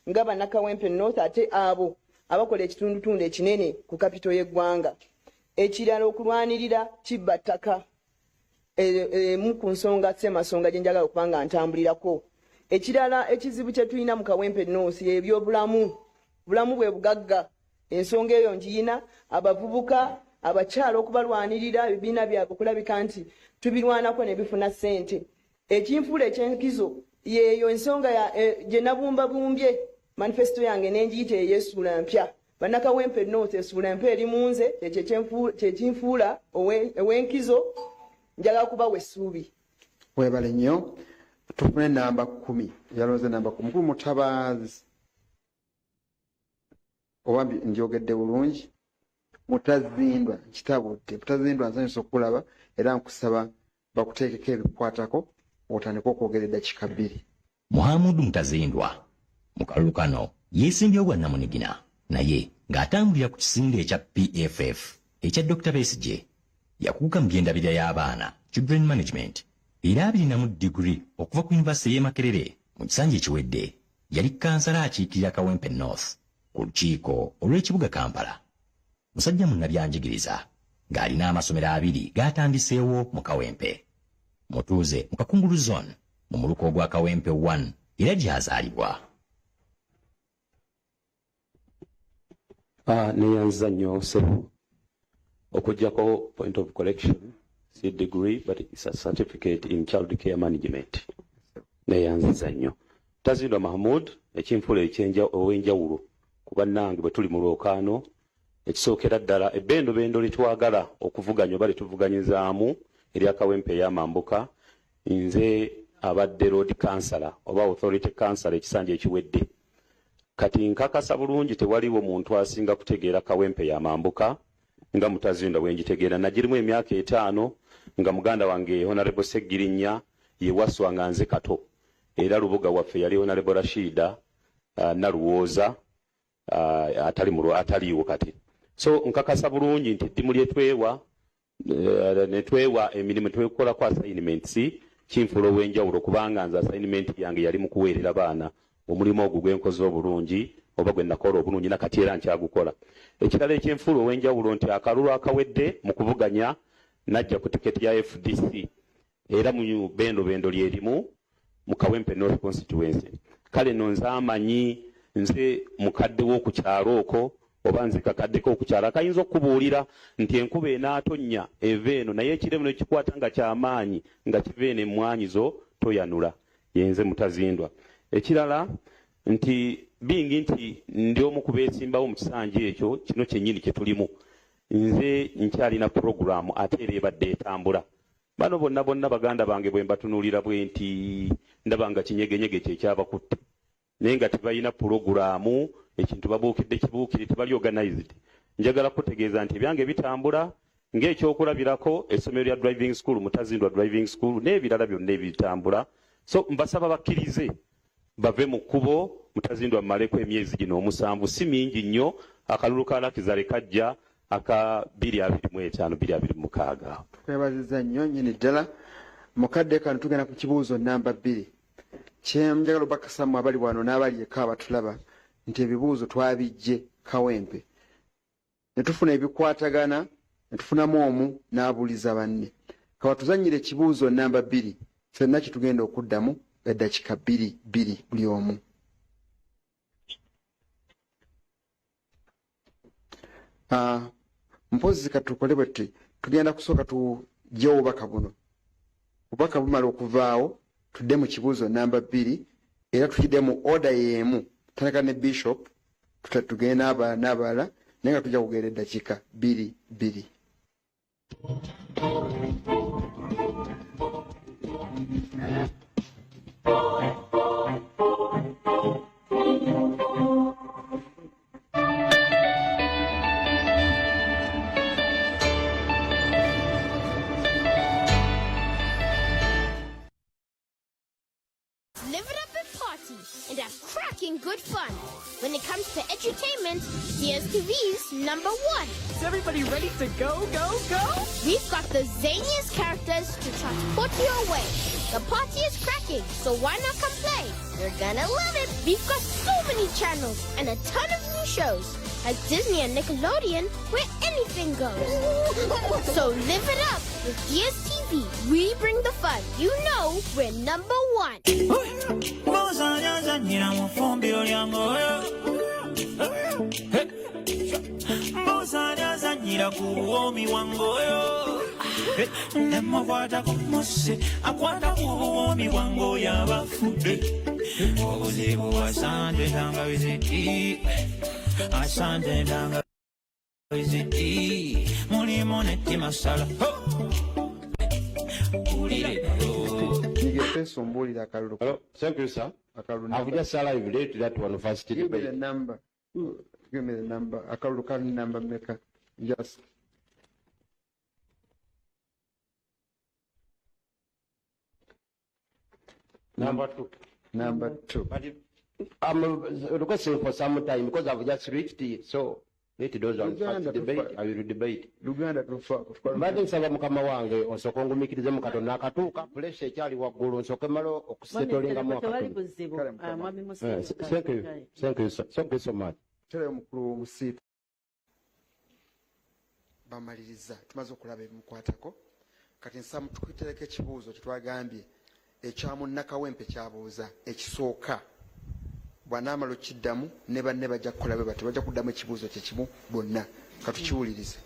nga bannakawempe North, ate abo abakola ekitundutundu ekinene ku kapito y'eggwanga. Ekirala, okulwanirira kibba ttaka, emu ku nsonga ssemasonga gye njagala okuba nga ntambulirako. Ekirala ekizibu kye tulina mu Kawempe North ebyobulamu. Bulamu bwe bugagga, ensonga eyo ngiyina. Abavubuka, abakyala, okubalwanirira ebibiina byabwe okulabika nti tubirwanako ne bifuna ssente. Ekinfuula ekyenkizo yeeyo ensonga gye nabumbabumbye manifesto yange n'engiyita ey'essuula mpya. Bannakawempe North, essuula empya eri mu nze, kyekinfuula ow'enkizo. Njagala kubawa essuubi. Webale nnyo. Tufune namba 10. Yalonze namba 10, mukulu Mutabaazi, oba njogedde bulungi? Mutazindwa, nkitabudde. Mutazindwa, nsanyusa okulaba era nkusaba bakuteekeko ebikwatako otandike okwogera eddakiika 2. Muhamudu Mutazindwa mu kalulu kano yeesimbyewo bwannamunigina, naye ng'atambulira ku kisinde ekya PFF ekya Dr. Besigye. Yakuguka mu by'endabirira y'abaana, children management. Era alinamu diguli okuva ku yunivasite y'e Makerere. Mu kisanja ekiwedde yali kansala akiikirira Kawempe North ku lukiiko olw'ekibuga Kampala. Musajja munnabyanjigiriza ng'alina amasomero abiri g'atandiseewo mu Kawempe. Mutuuze mu Kakungulu Zone mu muluka ogwa Kawempe 1 era gy'azaalibwa. Neyanza nnyo ssebo. Okuggyako point of correction, si degree but it's a certificate in child care management. Neyanziza nnyo. Tazindwa Mahmud, ekinfuula ow'enjawulo ku bannange bwe tuli mu lwokaano, ekisookera ddala ebbendobendo lyetwagala okuvuganya oba lyetuvuganyizaamu erya Kawempe ey'amambuka, nze abadde road councillor oba authority councillor ekisanja ekiwedde. Kati nkakasa bulungi tewaliwo muntu asinga kutegeera Kawempe y'amambuka nga Mutazindwa bwe ngitegeera. Nagirimu emyaka 5 nga muganda wange Honorable Ssegirinya ye waswa nga nze Kato, era Lubuga waffe yali Honorable Rashida Naluwooza ataliiwo kati. So nkakasa bulungi nti eddimu lyetwewa netwewa emirimu twekolako assignments kinfuula ow'enjawulo, kubanga nze assignment yange yali mu kuweerera baana, omulimu ogwo gwe nkoze obulungi oba gwe nakola obulungi nakati era nkyagukola. Ekirala ekyenfuula ow'enjawulo nti akalulu akawedde mu kuvuganya najja ku tiketi ya FDC era mu bendobendo lyerimu mu Kawempe North Constituency. Kale nno nze amanyi nze mukadde w'oku kyalo okwo oba nze kakaddeko okukyalo akayinza okukubuulira nti enkuba enaatonnya eva eno, naye ekiremu ne kikwata nga kyamaanyi nga kiva eno emmwanyi zo toyanula. Yenze Mutazindwa. Ekirala nti bingi nti ndi omu ku beesimbawo mu kisanja ekyo kino kyennyini kye tulimu. Nze nkyalina puroguraamu ate era ebadde etambula. Bano bonna bonna baganda bange bwe mbatunuulira bwe nti ndaba nga kinyegenyege kye kyabakutte, naye nga tebalina puroguraamu, ekintu babuukidde kibuukire, tebali organized. Njagala kutegeeza nti ebyange bitambula ng'ekyokulabirako essomero lya driving school, Mutazindwa Driving School, n'ebirala byonna ebitambula. So mbasaba bakkirize bave mu kkubo Mutazindwa mmaleko emyezi gino 7, si mingi nnyo. Akalulu ka Lakizale kajja aka 2025 2026. Twebaziza nnyo nnyini ddala. Mukadde kano tugenda ku kibuuzo namba 2. Kyenjagala obakasamu abali wano n'abali eka abatulaba nti ebibuuzo twabijje Kawempe ne tufuna ebikwatagana ne tufunamu omu n'abuuliza banne. Kaba tuzannyire ekibuuzo namba 2 ffenna kye tugenda okuddamu eddakiika 2 2 buli omu. Mpozi katukole bwe tuti, tugenda kusooka tujje obubaka buno. Obubaka bumala okuvaawo tudde mu kibuuzo namba 2 era tukidde mu order y'emu. Tutandika ne Bishop, tugende n'abalala, naye nga tujja kugenda eddakiika 2 2. Live it up and party and have cracking good fun. When it comes to entertainment, DSTV's number 1. Is everybody ready to go, go, go? We've got the zaniest characters to transport you away. The party is cracking, so why not come play? You're gonna love it. We've got so many channels and a ton of new shows, like Disney and Nickelodeon, where anything goes. So live it up with DSTV. We bring the fun. You know we're number 1. Hello, thank you, sir. I've just arrived late that one first. Give me the number. Give me the number. Akalulu ka number maker. Just. Number 2. Number 2. But I'm requesting for some time because I've just reached it. So Let those ones Luganda first debate, tufa- I will debate. Luganda tufa. Mbadde nsaba mukama wange osooke ongumiikirize katono akatuuka puresha ekyali waggulu nsooke mmale okusetolingamu Tewali akatono. buzibu. Ah, mwami Eh, Musenero. thank you. Thank you so, thank you so much. Terayo mukulu w'omusiitu bamaliriza tumaze okulaba ebimukwatako. Kati nsaba tukutereko ekibuuzo kyetwagambye ekya munnakawempe kyabuuza ekisooka, bw'anaamala okukiddamu ne banne bajja kukola bwe batyo, bajja kuddamu ekibuuzo kye kimu bonna. Katukiwulirize.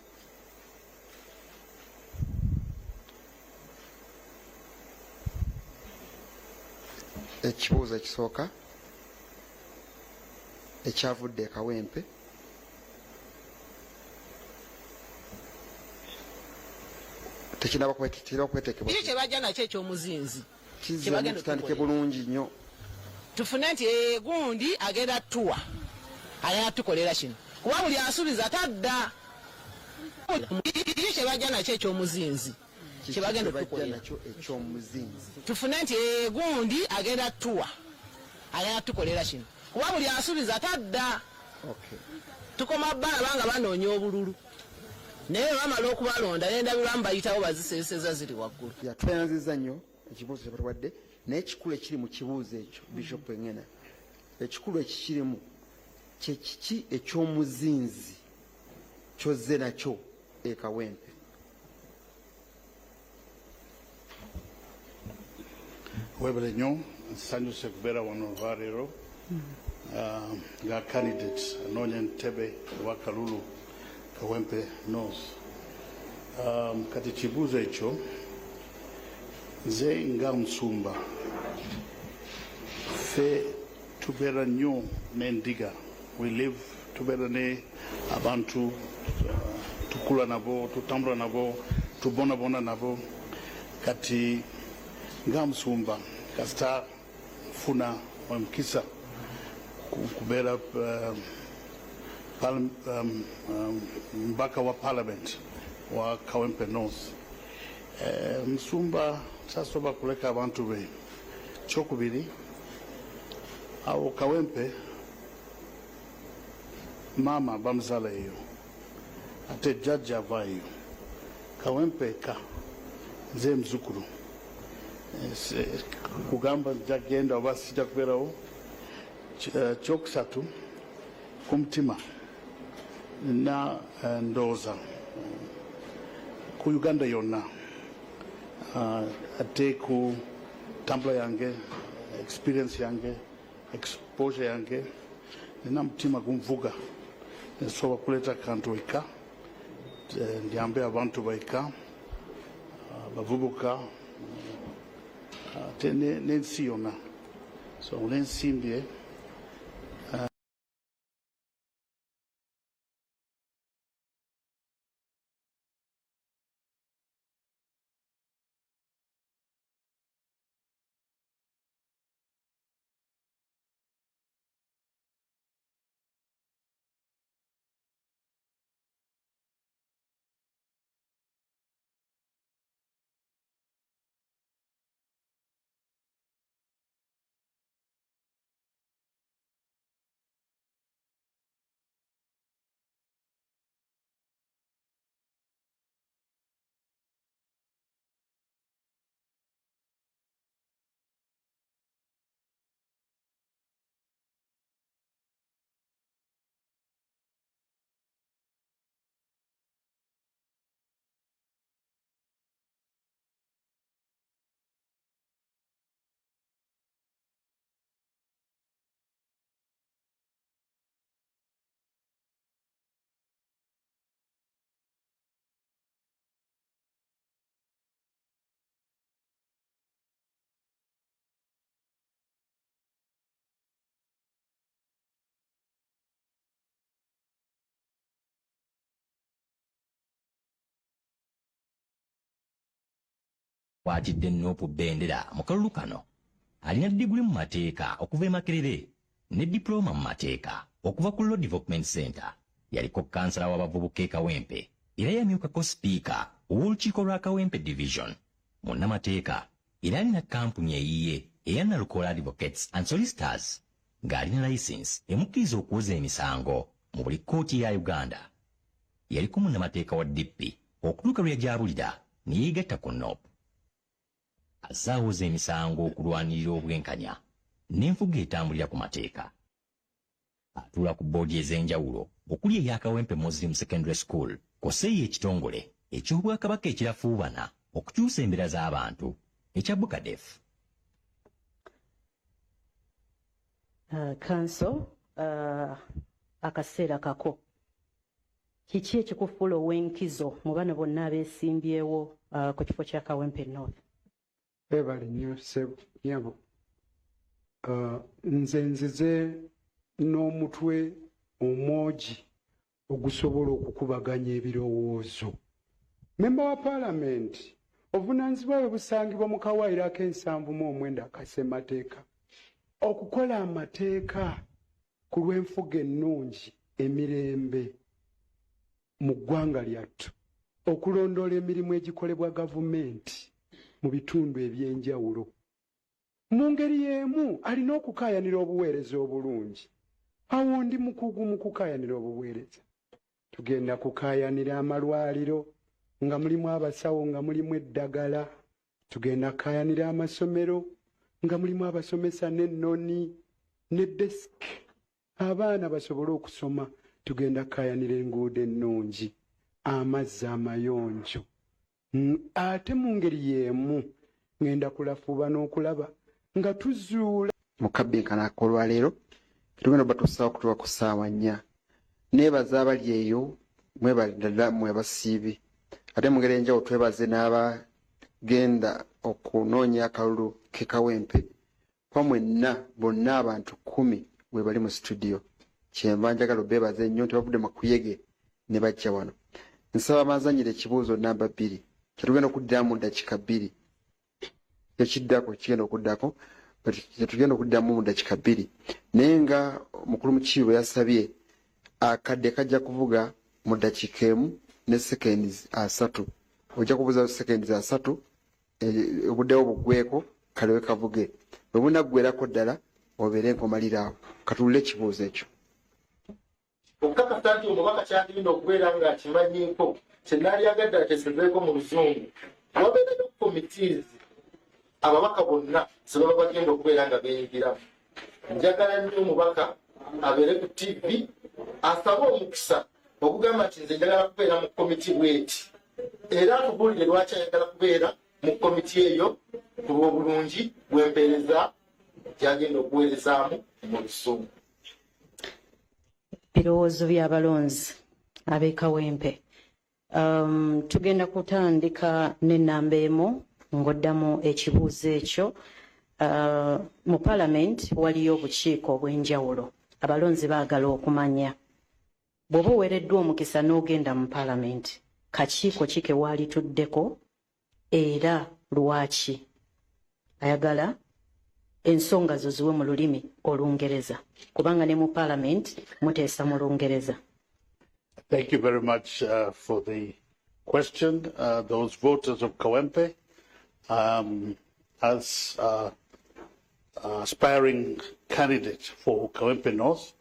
Ekibuuzo ekisooka ekyavudde e Kawempe tekinaba kwetekebwa. Kiki kye bajja nakyo ekyomuzinzi? Kizzeemu Kyebagenda kitandike okutukolera. bulungi nnyo. Tufune nti gundi agenda tuwa, agenda tukolera kino, kuba buli asuubiza tadda. Kiki kye bajja nakyo ekyomuzinzi? Kiki Kyebagenda kye bajja okutukolera. nakyo ekyomuzinzi? Tufune nti gundi agenda tuwa, agenda tukolera kino, kuba buli asuubiza tadda. Okay. Tukoma balaba nga banoonya obululu, naye bwe bamala okubalonda n'endabirwamu bayitawo baziseeseza ziri waggulu. Ya, tweyanzizza nnyo ekibuuzo kyebatuwadde, naye ekikulu ekiri mu kibuuzo ekyo, Bishop Engena, ekikulu ekikirimu kye kiki ekyomuzinzi kyozze nakyo e Kawempe? Webale nnyo, nsanyuse kubeera wano olwaleero nga candidate anoonya entebe owa Kalulu Kawempe North. Kati kibuuzo ekyo, nze nga musumba, ffe tubeera nnyo n'endiga, we live, tubeera ne abantu, tukula nabo, tutambula nabo, tubonabona nabo. Kati nga musumba, kasita nfuna omukisa kubeera mbaka wa parliament wa Kawempe North, musumba tasobola kuleka abantu be. Kyokubiri, awo Kawempe maama bamuzaala eyo, ate jjajja ava eyo. Kawempe eka nze muzukulu. Kugamba nja kugenda oba sijja kubeerawo. Kyokusatu, ku mutima nina ndowooza ku Uganda yonna, ate ku tambula yange, experience yange, exposure yange, nina mutima gunvuga nsobola kuleeta kantu eka, ndiyambe abantu baeka, bavubuka, ate n'ensi yonna. So nensimbye Kwatidde Nuupu bendera mu kalulu kano. Alina diguli mu mateeka okuva e Makerere ne dipulooma mu mateeka okuva ku Law Development Center. Yaliko kansala w'abavubuka e Kawempe era yamyukako sipiika ow'olukiiko lwa Kawempe Division. Munnamateeka era alina kampuni eyiye eya Nalukoola Advocates and Solicitors, ng'alina layisinsi emukkiriza okuwoza emisango. Mu buli kkooti ya Uganda. Yaliko munnamateeka wa DP okutuuka lwe yagyabulira ne yeegatta ku NOP. Azaawoza emisango okulwanirira obwenkanya n'enfuga etambulira ku mateeka. Atuula ku bboodi ez'enjawulo okuli eya Kawempe Muslim Secondary School kw'ossa ey'ekitongole eky'Obwakabaka ekirafuubana okukyusa embeera z'abantu ekya Bucadef. Counsel, akaseera kako. Kiki ekikufuula ow'enkizo mu bano bonna abeesimbyewo ku kifo kya Kawempe North? Webale nnyo ssebo, nnyabo. Nze nzize n'omutwe omwogi ogusobola okukubaganya ebirowoozo. Memba wa Paalamenti obuvunaanyizibwa bwe busangibwa mu kawaayiro ak'ensanvu mu omwenda aka ssemateeka okukola amateeka ku lw'enfuga ennungi, emirembe mu ggwanga lyattu, okulondoola emirimu egikolebwa gavumenti mu bitundu ebyenjawulo. Mu ngeri y'emu alina okukaayanira obuweereza obulungi. Awo ndi mukugu mu kukaayanira obuweereza. Tugenda kukaayanira amalwaliro nga mulimu abasawo, nga mulimu eddagala. Tugenda kukaayanira amasomero nga mulimu abasomesa n'ennoni ne desk, abaana basobole okusoma. Tugenda kukaayanira enguudo ennungi, amazzi amayonjo. Ate mu ngeri y'emu ŋŋenda kulafuuba n'okulaba nga tuzuula Mu kabbinkano ak'olwaleero tetugenda obatuusaako okutuuka ku ssaawa 4. Neebaza abali eyo, mwebale ddala mmwe abasiibi. Ate mu ngeri enjawulo twebaze n'abagenda okunoonya akalulu ke Kawempe, kuba mwenna bonna abantu 10 we bali mu studio. Kyenva njagala obeebaza ennyo nti bavudde makuyege ne bajja wano. Nsaba banzanyira ekibuuzo namba 2 kyetugenda okuddiramu mu ddakiika 2. Ekiddako kigenda okuddako, but kyetugenda okuddamu mu ddakiika 2, naye nga mukulu Mukiibi bwe yasabye, akadde kajja kuvuga mu ddakiika 1 ne seconds 30. Ojja kubuuza seconds 30, obuddewo buggweko kalewe kavuge. Bwe bunaggwerako ddala obeere nkomaliraawo. Katuwulire ekibuuzo ekyo. Okukakasa nti omubaka kyagenda okubeera ng'akimanyiiko, kyenaalyagadde ateesezeeko mu Luzungu, wabeerayo committees ababaka bonna ze baba bagenda okubeera nga beenyigiramu. Njagala nnyo omubaka abeere ku TV, asabe omukisa okugamba nti nze njagala kubeera mu komiti bweti, era atubuulire lwaki ayagala kubeera mu komiti eyo ku lw'obulungi bw'empeereza gyagenda okuweerezaamu mu Luzungu. Birowoozo by'abalonzi ab'e Kawempe. Tugenda kutandika n'ennamba 1 ng'oddamu ekibuuzo ekyo. Mu Parliament waliyo obukiiko obw'enjawulo. Abalonzi baagala okumanya, bw'oba oweereddwa omukisa n'ogenda mu Parliament, kakiiko ki ke waalituddeko era lwaki? Ayagala ensonga zo ziwe mu lulimi Olungereza, kubanga ne mu Parliament muteesa mu Lungereza. Thank you very much for the question. Those voters of Kawempe, as aspiring candidate for Kawempe North,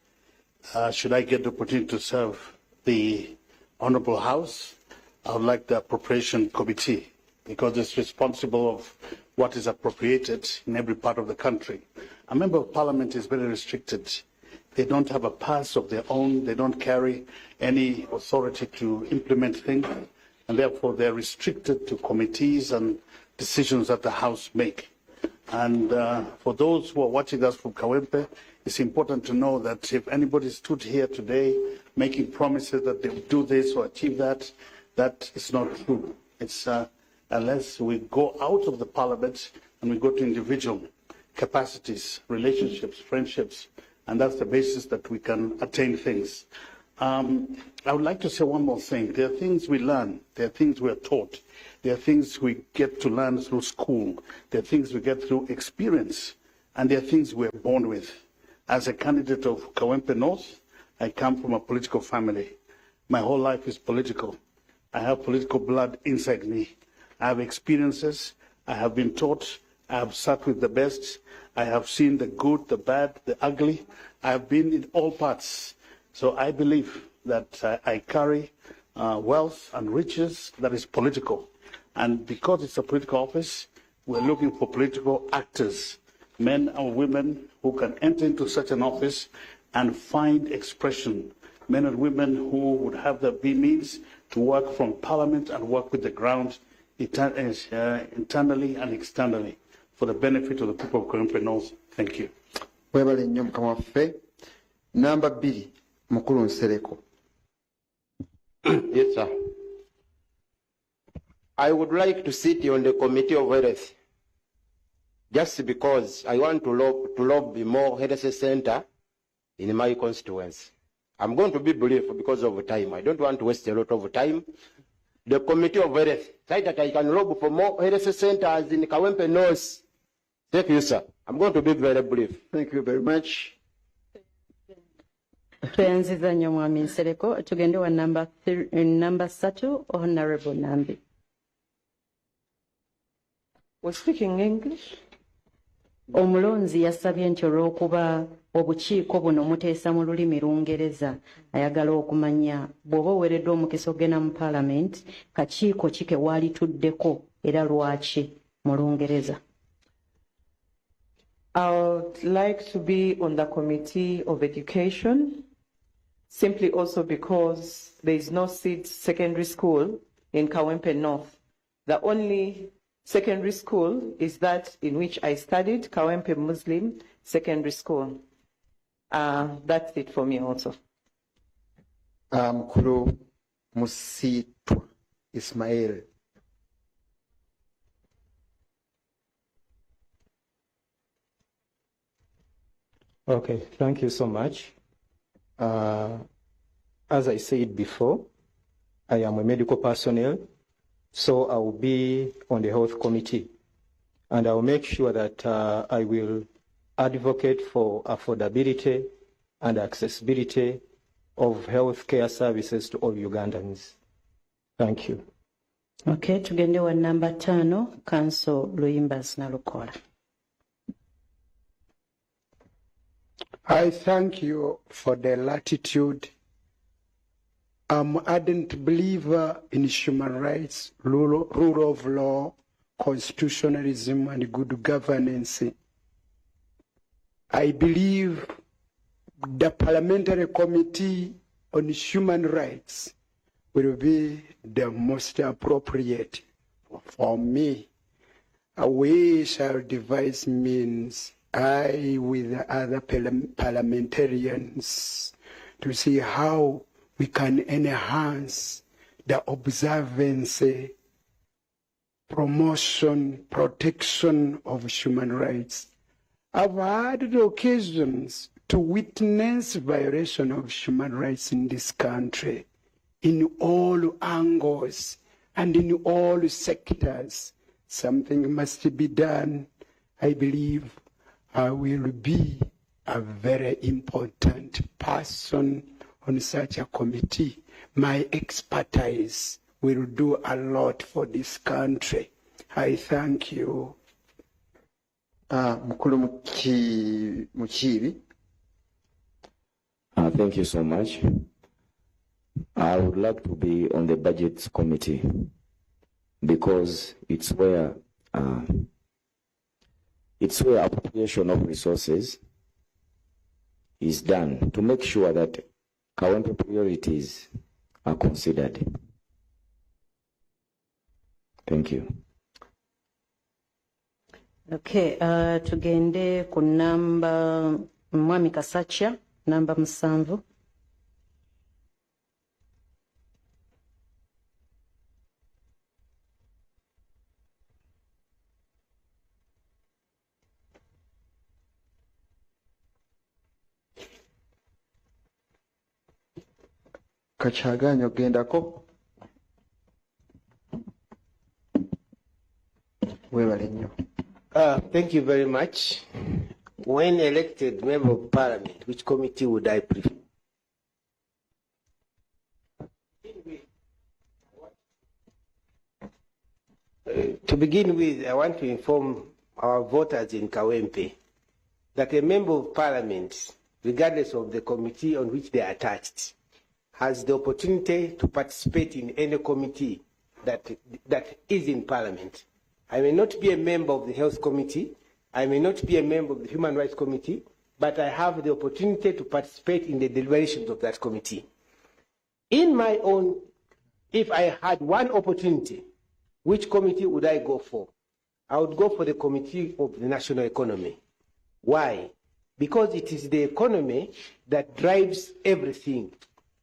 should I get the opportunity to serve the Honorable House, I would like the Appropriation Committee, because it's responsible of what is appropriated in every part of the country. A member of parliament is very restricted. They don't have a purse of their own. They don't carry any authority to implement things, and therefore they're restricted to committees and decisions that the House make. And for those who are watching us from Kawempe, it's important to know that if anybody stood here today making promises that they will do this or achieve that, that is not true. It's unless we go out of the parliament and we go to individual capacities, relationships, friendships, and that's the basis that we can attain things. I would like to say one more thing. There are things we learn. There are things we are taught. There are things we get to learn through school. There are things we get through experience. And there are things we are born with. As a candidate of Kawempe North, I come from a political family. My whole life is political. I have political blood inside me. I have experiences. I have been taught. I have sat with the best. I have seen the good, the bad, the ugly. I have been in all parts. So I believe that I carry wealth and riches that is political. And because it's a political office, we're looking for political actors, men and women who can enter into such an office and find expression, men and women who would have the means to work from parliament and work with the ground internally and externally for the benefit of the people of Kawempe North. Thank you. Webale nnyo mukama waffe. Namba 2, mukulu Nsereko. Yes, sir. I would like to sit on the Committee of Health just because I want to lobby more health center in my constituency. I'm going to be brief because of time. I don't want to waste a lot of time. The Committee of Health, say that I can lobby for more health centers in Kawempe North. Thank you, sir. I'm going to be very brief. Thank you very much. Tweyanziza nnyo mwami Nsereko. Tugende wa namba 3, Honorable Nambi. Was speaking English. Omulonzi yasabye nti olw'okuba obukiiko buno muteesa mu lulimi Lungereza, ayagala okumanya bw'oba oweereddwa omukisa ogenda mu Parliament, kakiiko ki ke waalituddeko era lwaki mu Lungereza. I would like to be on the Committee of Education, simply also because there is no seed secondary school in Kawempe North. The only secondary school is that in which I studied, Kawempe Muslim Secondary School. That's it for me also. Mukulu Musitwa Ismail. Okay, thank you so much. As I said before, I am a medical personnel, so I will be on the health committee, and I will make sure that I will advocate for affordability and accessibility of healthcare services to all Ugandans. Thank you. Okay, tugende wa namba 5, Council Luyimbas Nalukola. I thank you for the latitude. I'm an ardent believer in human rights, rule of law, constitutionalism, and good governance. I believe the Parliamentary Committee on Human Rights will be the most appropriate for me. We shall devise means, I with the other parliamentarians, to see how we can enhance the observance, promotion, protection of human rights. I've had the occasions to witness violation of human rights in this country in all angles and in all sectors. Something must be done. I believe I will be a very important person on such a committee. My expertise will do a lot for this country. I thank you. Mukulu Mukiibi. Thank you so much. I would like to be on the budget committee because it's where appropriation of resources is done to make sure that Kawempe priorities are considered. Thank you. Okay, tugende ku namba Mwami Kasacca, namba 7. Kakyaganya ogendako. Webale nnyo. Thank you very much. When elected member of parliament, which committee would I prefer? To begin with, I want to inform our voters in Kawempe that a member of parliament regardless of the committee on which they are attached, has the opportunity to participate in any committee that is in Parliament. I may not be a member of the Health Committee, I may not be a member of the Human Rights Committee, but I have the opportunity to participate in the deliberations of that committee. In my own, if I had one opportunity, which committee would I go for? I would go for the Committee of the National Economy. Why? Because it is the economy that drives everything.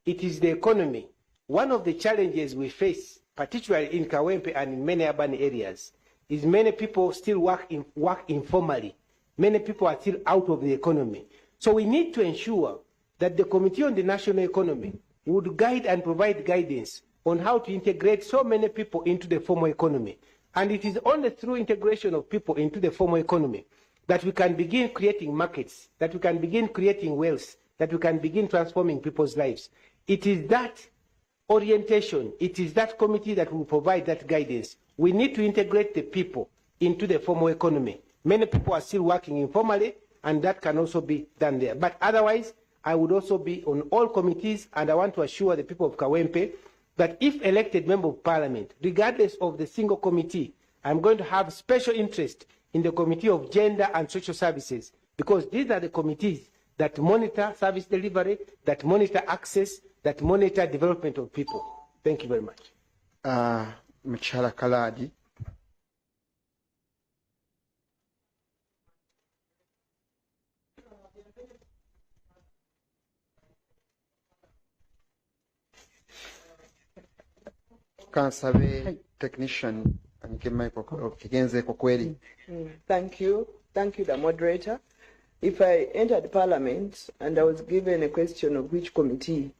It is the economy. One of the challenges we face, particularly in Kawempe and in many urban areas, is many people still work informally. Many people are still out of the economy. So we need to ensure that the Committee on the National Economy would guide and provide guidance on how to integrate so many people into the formal economy. And it is only through integration of people into the formal economy that we can begin creating markets, that we can begin creating wealth, that we can begin transforming people's lives. It is that orientation, it is that committee that will provide that guidance. We need to integrate the people into the formal economy. Many people are still working informally, and that can also be done there. But otherwise, I would also be on all committees, and I want to assure the people of Kawempe that if elected member of Parliament, regardless of the single committee, I'm going to have special interest in the Committee of Gender and Social Services, because these are the committees that monitor service delivery, that monitor access, that monitor development of people. Thank you very much. Mukyala Kaladi. Kansabe technician kwa kweli. Thank you. Thank you, the moderator. If I entered Parliament and I was given a question of which committee,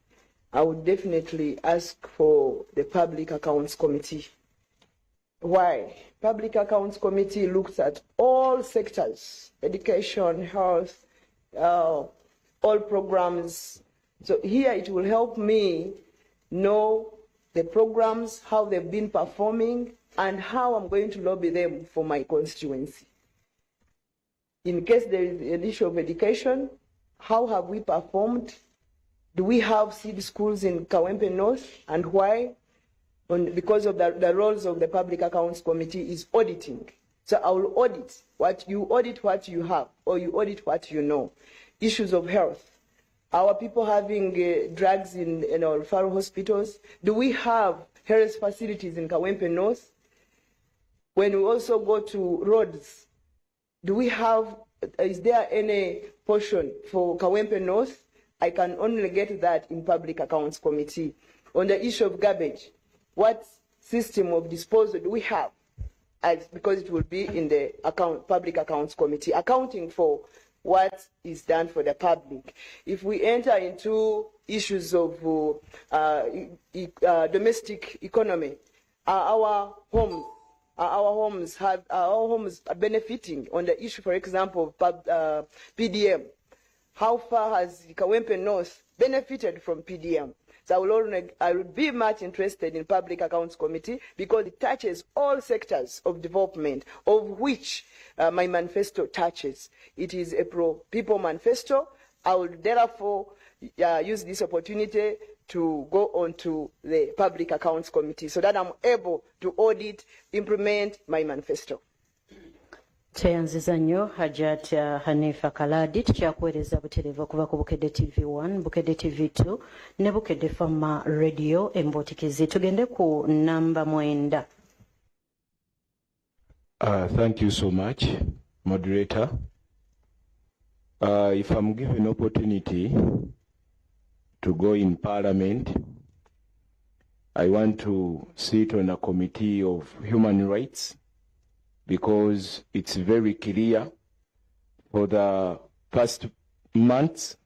I would definitely ask for the Public Accounts Committee. Why? Public Accounts Committee looks at all sectors, education, health, all programs. So here it will help me know the programs, how they've been performing, and how I'm going to lobby them for my constituency. In case there is an issue of education, how have we performed? Do we have seed schools in Kawempe North, and why? Because of the roles of the Public Accounts Committee is auditing. So I will audit what you audit what you have, or you audit what you know. Issues of health. Our people having drugs in our referral hospitals? Do we have health facilities in Kawempe North? When we also go to roads, do we have, is there any portion for Kawempe North? I can only get that in Public Accounts Committee. On the issue of garbage, what system of disposal do we have? Because it will be in the Public Accounts Committee, accounting for what is done for the public. If we enter into issues of domestic economy, our homes are benefiting on the issue, for example, of PDM. How far has Kawempe North benefited from PDM? So I will be much interested in Public Accounts Committee because it touches all sectors of development, of which my manifesto touches. It is a pro-people manifesto. I will therefore use this opportunity to go on to the Public Accounts Committee so that I'm able to audit, implement my manifesto. Tweyanziza nnyo Hajat Hanifa Kaladi, tukyakuweereza butereevu okuva ku Bukedde TV 1, Bukedde TV 2 ne Bukedde Fama Radio Embotikizi. Tugende ku namba 9. Thank you so much, moderator. If I'm given opportunity to go in Parliament, I want to sit on a committee of human rights, because it's very clear for the past months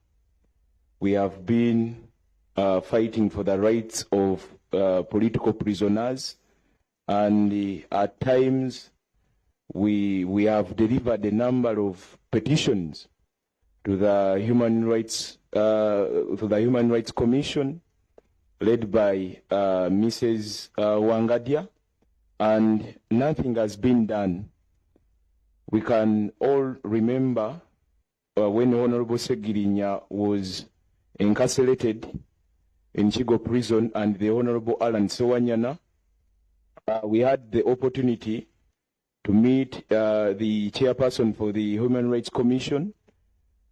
we have been fighting for the rights of political prisoners, and at times we have delivered a number of petitions to the Human Rights Commission, led by Mrs. Wangadya, and nothing has been done. We can all remember when Honorable Segirinya was incarcerated in Chigo prison and the Honorable Alan Sewanyana, we had the opportunity to meet the chairperson for the Human Rights Commission,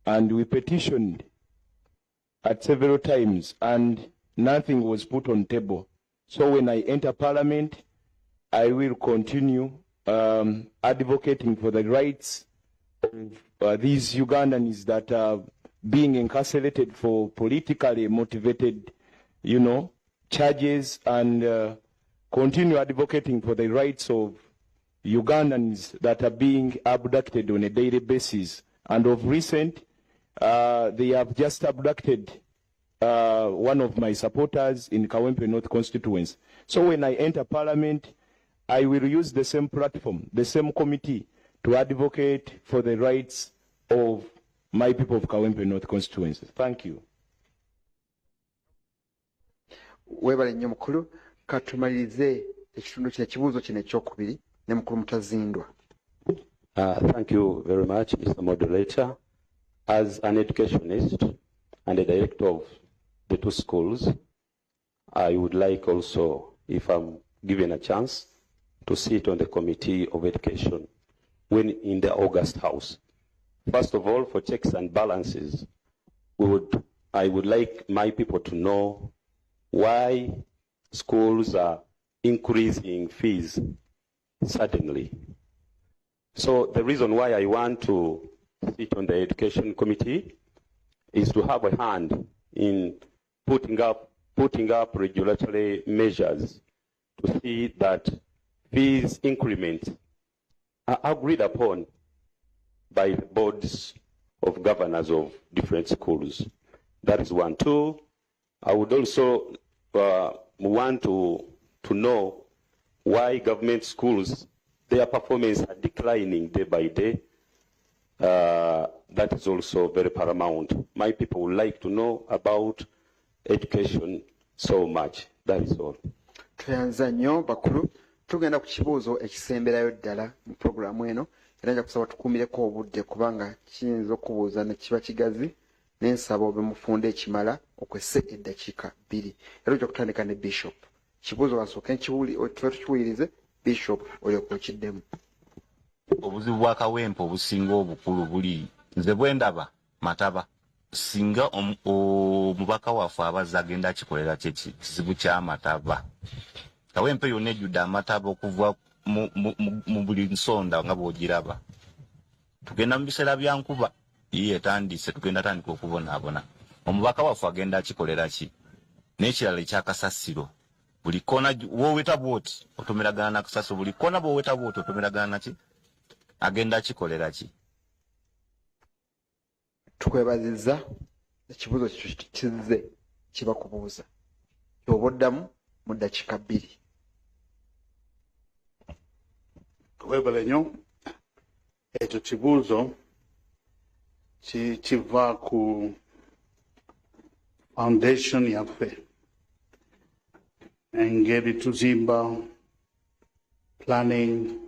and we petitioned at several times and nothing was put on table. So when I enter Parliament, I will continue advocating for the rights of these Ugandans that are being incarcerated for politically motivated, charges, and continue advocating for the rights of Ugandans that are being abducted on a daily basis. And of recent, they have just abducted one of my supporters in Kawempe North constituency. So when I enter Parliament, I will use the same platform, the same committee, to advocate for the rights of my people of Kawempe North constituency. Thank you. Webale nnyo mukulu. Katumalirize ekitundu kino, ekibuuzo kino ekyokubiri ne mukulu Mutazindwa. Thank you very much, Mr. Moderator. As an educationist and a director of the two schools, I would like also, if I'm given a chance, to sit on the Committee of Education when in the August House. First of all, for checks and balances, I would like my people to know why schools are increasing fees suddenly. So the reason why I want to sit on the Education Committee is to have a hand in putting up regulatory measures to see that fees increments are agreed upon by the boards of governors of different schools. That is one. Two, I would also want to know why government schools, their performance are declining day by day. That is also very paramount. My people would like to know about education so much. That is all. Tweyanza nnyo bakulu. Tugenda ku kibuuzo ekisemberayo ddala mu puroguramu eno, era nja kusaba tukuumireko obudde kubanga kiyinza okubuuza ne kiba kigazi, n'ensaba obe mufunde ekimala okwese eddakiika 2. Era ojja kutandika ne Bishop. Kibuuzo kasooke tukiwulirize, Bishop olyoke okiddemu. Obuzibu bwa Kawempe obusinga obukulu buli nze bwe ndaba mataba. Singa omubaka waffe abazze agenda akikolera kizibu ky'amataba. Kawempe yonna ejjudde amataba okuva mu buli nsonda nga bw'ogiraba. Tugenda mu biseera bya nkuba, ye etandise, tugenda tandika okubonaabona. Omubaka waffe agenda akikolera ki? N'ekirala ekyakasasiro. Buli kona w'oweta bw'oti otomeragana na kasasiro, buli kona bw'oweta bw'oti otomeragana na ki? Agenda akikolera ki? Tukwebaziza ekibuuzo kizze kibakubuuza. Ky'oba oddamu mu ddakiika 2. Webale nnyo. Ekyo kibuuzo kiva ku foundation yaffe. Engeri tuzimba, planning,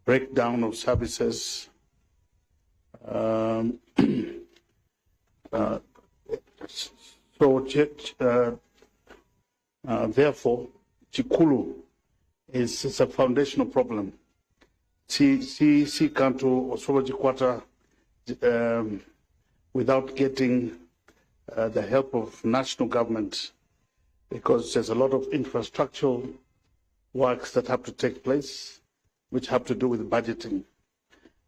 breakdown of services, therefore, Chikulu is a foundational problem. Si kantu osobola kikwata without getting the help of national government, because there's a lot of infrastructural works that have to take place, which have to do with budgeting.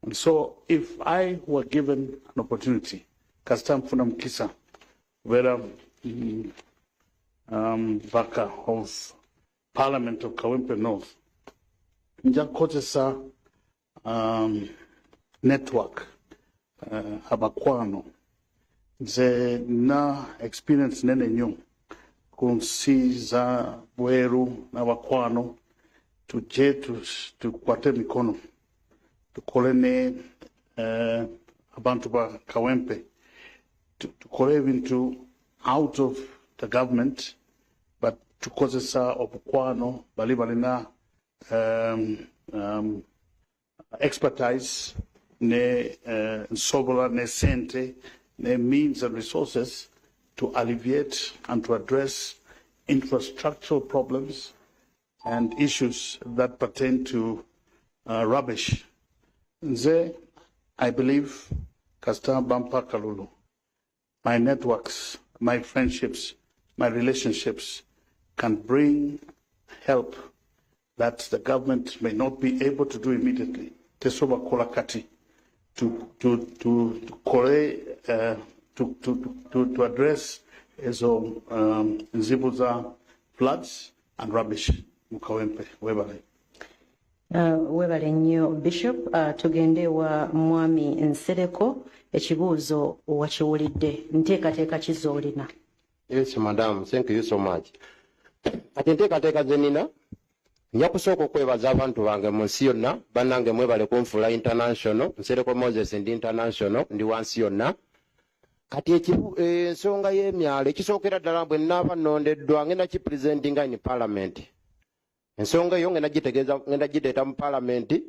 And so if I were given an opportunity, kasita nfuna mukisa, whether Baka of Parliament of Kawempe North, nja kukozesa network, abakwano. Nze na experience nene nnyo ku nsi za bweru n'abakwano, tujje tukwate emikono tukole ne abantu ba Kawempe, tukole ebintu out of the government, but tukozesa obukwano bali balina Expertise ne nsobola ne sente ne means and resources to alleviate and to address infrastructural problems and issues that pertain to rubbish. Nze, I believe, kasita bampa akalulu, my networks, my friendships, my relationships can bring help that the government may not be able to do immediately. Tesobola kukola kati to, kore, to address ezo nzibu za floods and rubbish mu Kawempe. Webale. Webale nnyo, Bishop. Tugende wa Mwami Nsereko. Ekibuuzo wakiwulidde, nteekateeka ki z'olina? Yes, madam, thank you so much. Kati enteekateeka ze nnina, nja kusooka okwebaza abantu bange mu nsi yonna. Bannange, mwebale kunfuula international. Nsereko Moses, ndi international, ndi wansi yonna. Kati ensonga y'emyalo, ekisookera ddala, bwe nnaaba nnondeddwa, ngenda kipresentinga in parliament. Ensonga eyo ngenda gitegeeza, ngenda gireeta mu parliament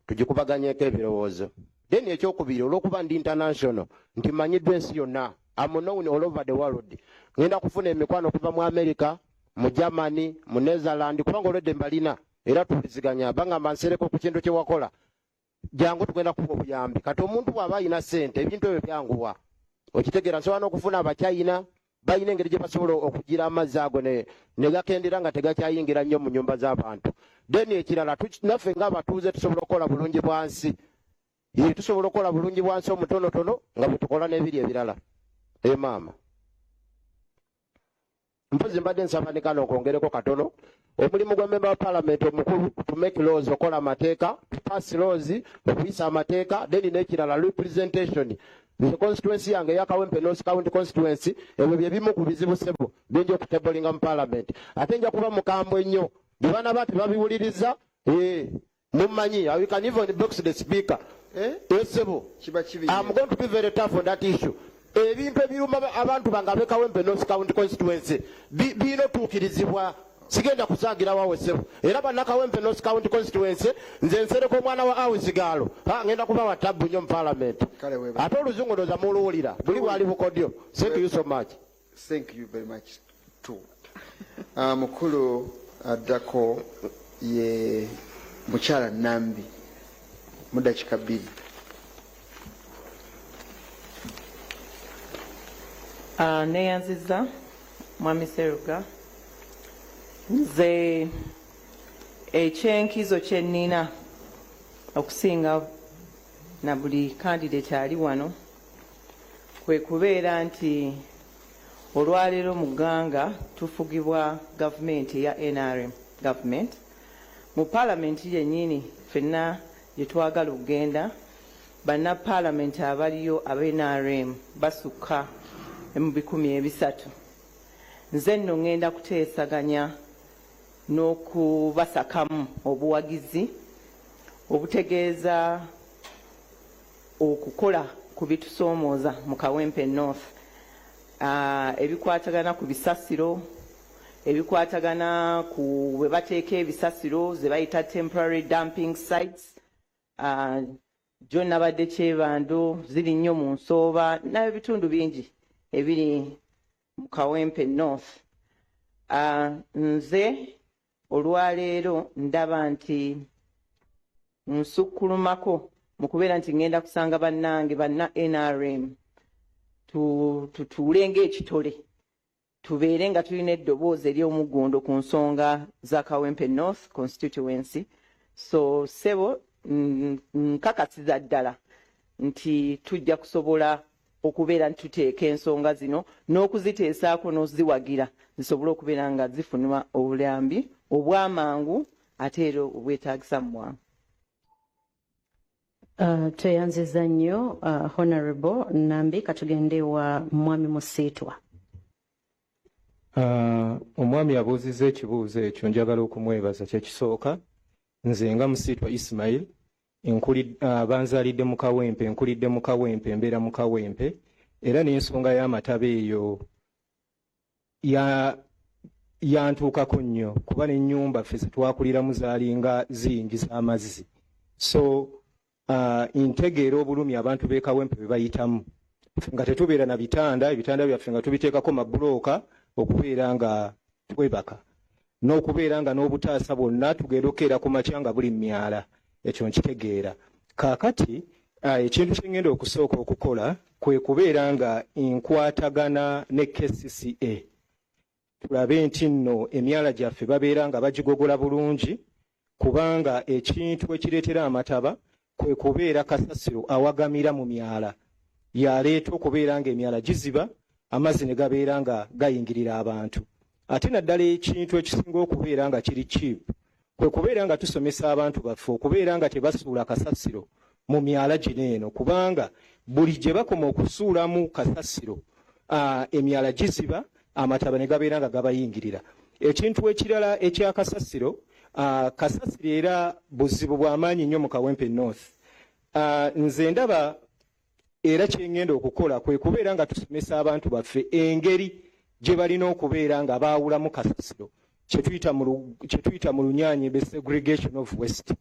tugikubaganyeko ebirowoozo. Then ekyokubiri, olw'okuba ndi international, nti manyiddwa ensi yonna, am known all over the world, ngenda kufuna emikwano okuva mu America, mu Germany, mu Netherland, kubanga olwedde mbalina era tuwuliziganya. Bangamba, "Nsereko, ku kintu kye wakola, jangu tugenda kuba obuyambi." Kati omuntu bw'aba alina ssente, ebintu ebyo byanguwa, okitegeera? Nsobola n'okufuna Abachina, balina engeri gye basobola okugira amazzi ago ne gakendera nga tegakyayingira nnyo mu nyumba z'abantu. Then ekirala, naffe ng'abatuuze tusobola okukola bulungi bwansi. Ye, tusobola okukola bulungi bwansi omutonotono nga bwe tukola n'ebiri ebirala. E maama, mpozi mbadde nsaba ne kano nkwongereko katono. Omulimu gwa member wa parliament omukulu, to make laws, okola amateeka, to pass laws, okuyisa amateeka. Then n'ekirala, representation. Nze constituency yange eya Kawempe North County constituency, ebyo bye bimu ku bizibu, ssebo, bingi okutablinga mu parliament. Ate nja kuba mukambwe ennyo bye banaba tebabiwuliriza. Mummanyi, we can even box the speaker. Eh? Ssebo. Kiba kibi. I'm going to be very tough on that issue. Ebintu ebiruma abantu bange ab'e North County constituency birina otuukirizibwa. Sigenda kusaagira wawe, ssebo. Era bannakawempe North County constituency, nze Nsereko, omwana wa Awuzigaalo, ngenda kubawa tabbu nnyo mu parliament. Kale webale. Ate oluzungu ndowooza muluwulira buli bwali bukodyo. Thank you so much. Thank you very much too. Mukulu addako ye mukyala Nambi mu dakiika 2. Neyanziza, Mwami Seruga. Nze ekyenkizo kye nnina okusinga na buli candidate ali wano kwe kubeera nti olwaleero mu ggwanga tufugibwa gavumenti eya NRM government. Mu paalamenti yennyini ffenna gye twagala okugenda, bannapaalamenti abaliyo aba NRM basukka mu 300. Nze nno ŋŋenda kuteesaganya n'okubasakamu obuwagizi obutegeeza okukola ku bitusoomooza mu Kawempe North, ebikwatagana ku bisasiro, ebikwatagana ku bwe bateeka ebisasiro ze bayita temporary dumping sites. Jo nabadde Kyebando, ziri nnyo mu Nsooba n'ebitundu bingi ebiri mu Kawempe North. Nze olwaleero ndaba nti nsukkulumako mu kubeera nti ŋŋenda kusanga bannange banna NRM, tutuule ng'ekitole, tubeere nga tulina eddoboozi ery'omuggundo ku nsonga za Kawempe North constituency. So ssebo, nkakasiza ddala nti tujja kusobola okubeera nti tuteeka ensonga zino n'okuziteesaako n'oziwagira zisobole okubeera nga zifunwa obulambi obw'amangu ate era obwetaagisa mu bwangu. Tweyanziza nnyo, Honorable Nambi. Katugende wa Mwami Musiitwa. Omwami abuuzizza ekibuuzo ekyo, njagala okumwebaza. Kyekisooka, nze nga Musiitwa Ismail, banzaalidde mu Kawempe, nkulidde mu Kawempe, mbeera mu Kawempe, era n'ensonga y'amataba eyo yantuukako nnyo, kuba n'ennyumba ffe zetwakuliramu zaalinga ziyingiza amazzi. So Ntegeera obulumi abantu b'e Kawempe bwe bayitamu nga tetubeera na bitanda, ebitanda byaffe nga tubiteekako mabulooka okubeera nga twebaka n'okubeera nga n'obutaasa bwonna tugenda okukeera ku makya nga buli myala. Ekyo nkitegeera. Kaakati ekintu kye ngenda okusooka okukola kwe kubeera nga nkwatagana ne KCCA, tulabe nti nno emyala gyaffe babeera nga bagigogola bulungi, kubanga ekintu ekireetera amataba kwe kubeera kasasiro awagamira mu myala, yaleeta okubeera nga emyala giziba, amazzi ne gabeera nga gayingirira abantu. Ate naddala ekintu ekisinga okubeera nga kiri cheap kwe kubeera nga tusomesa abantu baffe okubeera nga tebasuula kasasiro mu myala gino eno, kubanga buli gye bakoma okusuulamu kasasiro, emyala giziba, amataba ne gabeera nga gabayingirira. Ekintu ekirala ekya kasasiro, kasasiro era buzibu bw'amaanyi nnyo mu Kawempe North. Nze ndaba era kyengenda okukola kwe kubeera nga tusomesa abantu baffe engeri gye balina okubeera nga baawulamu kasasiro, kyetuyita mu Lunyaanyi the segregation of waste.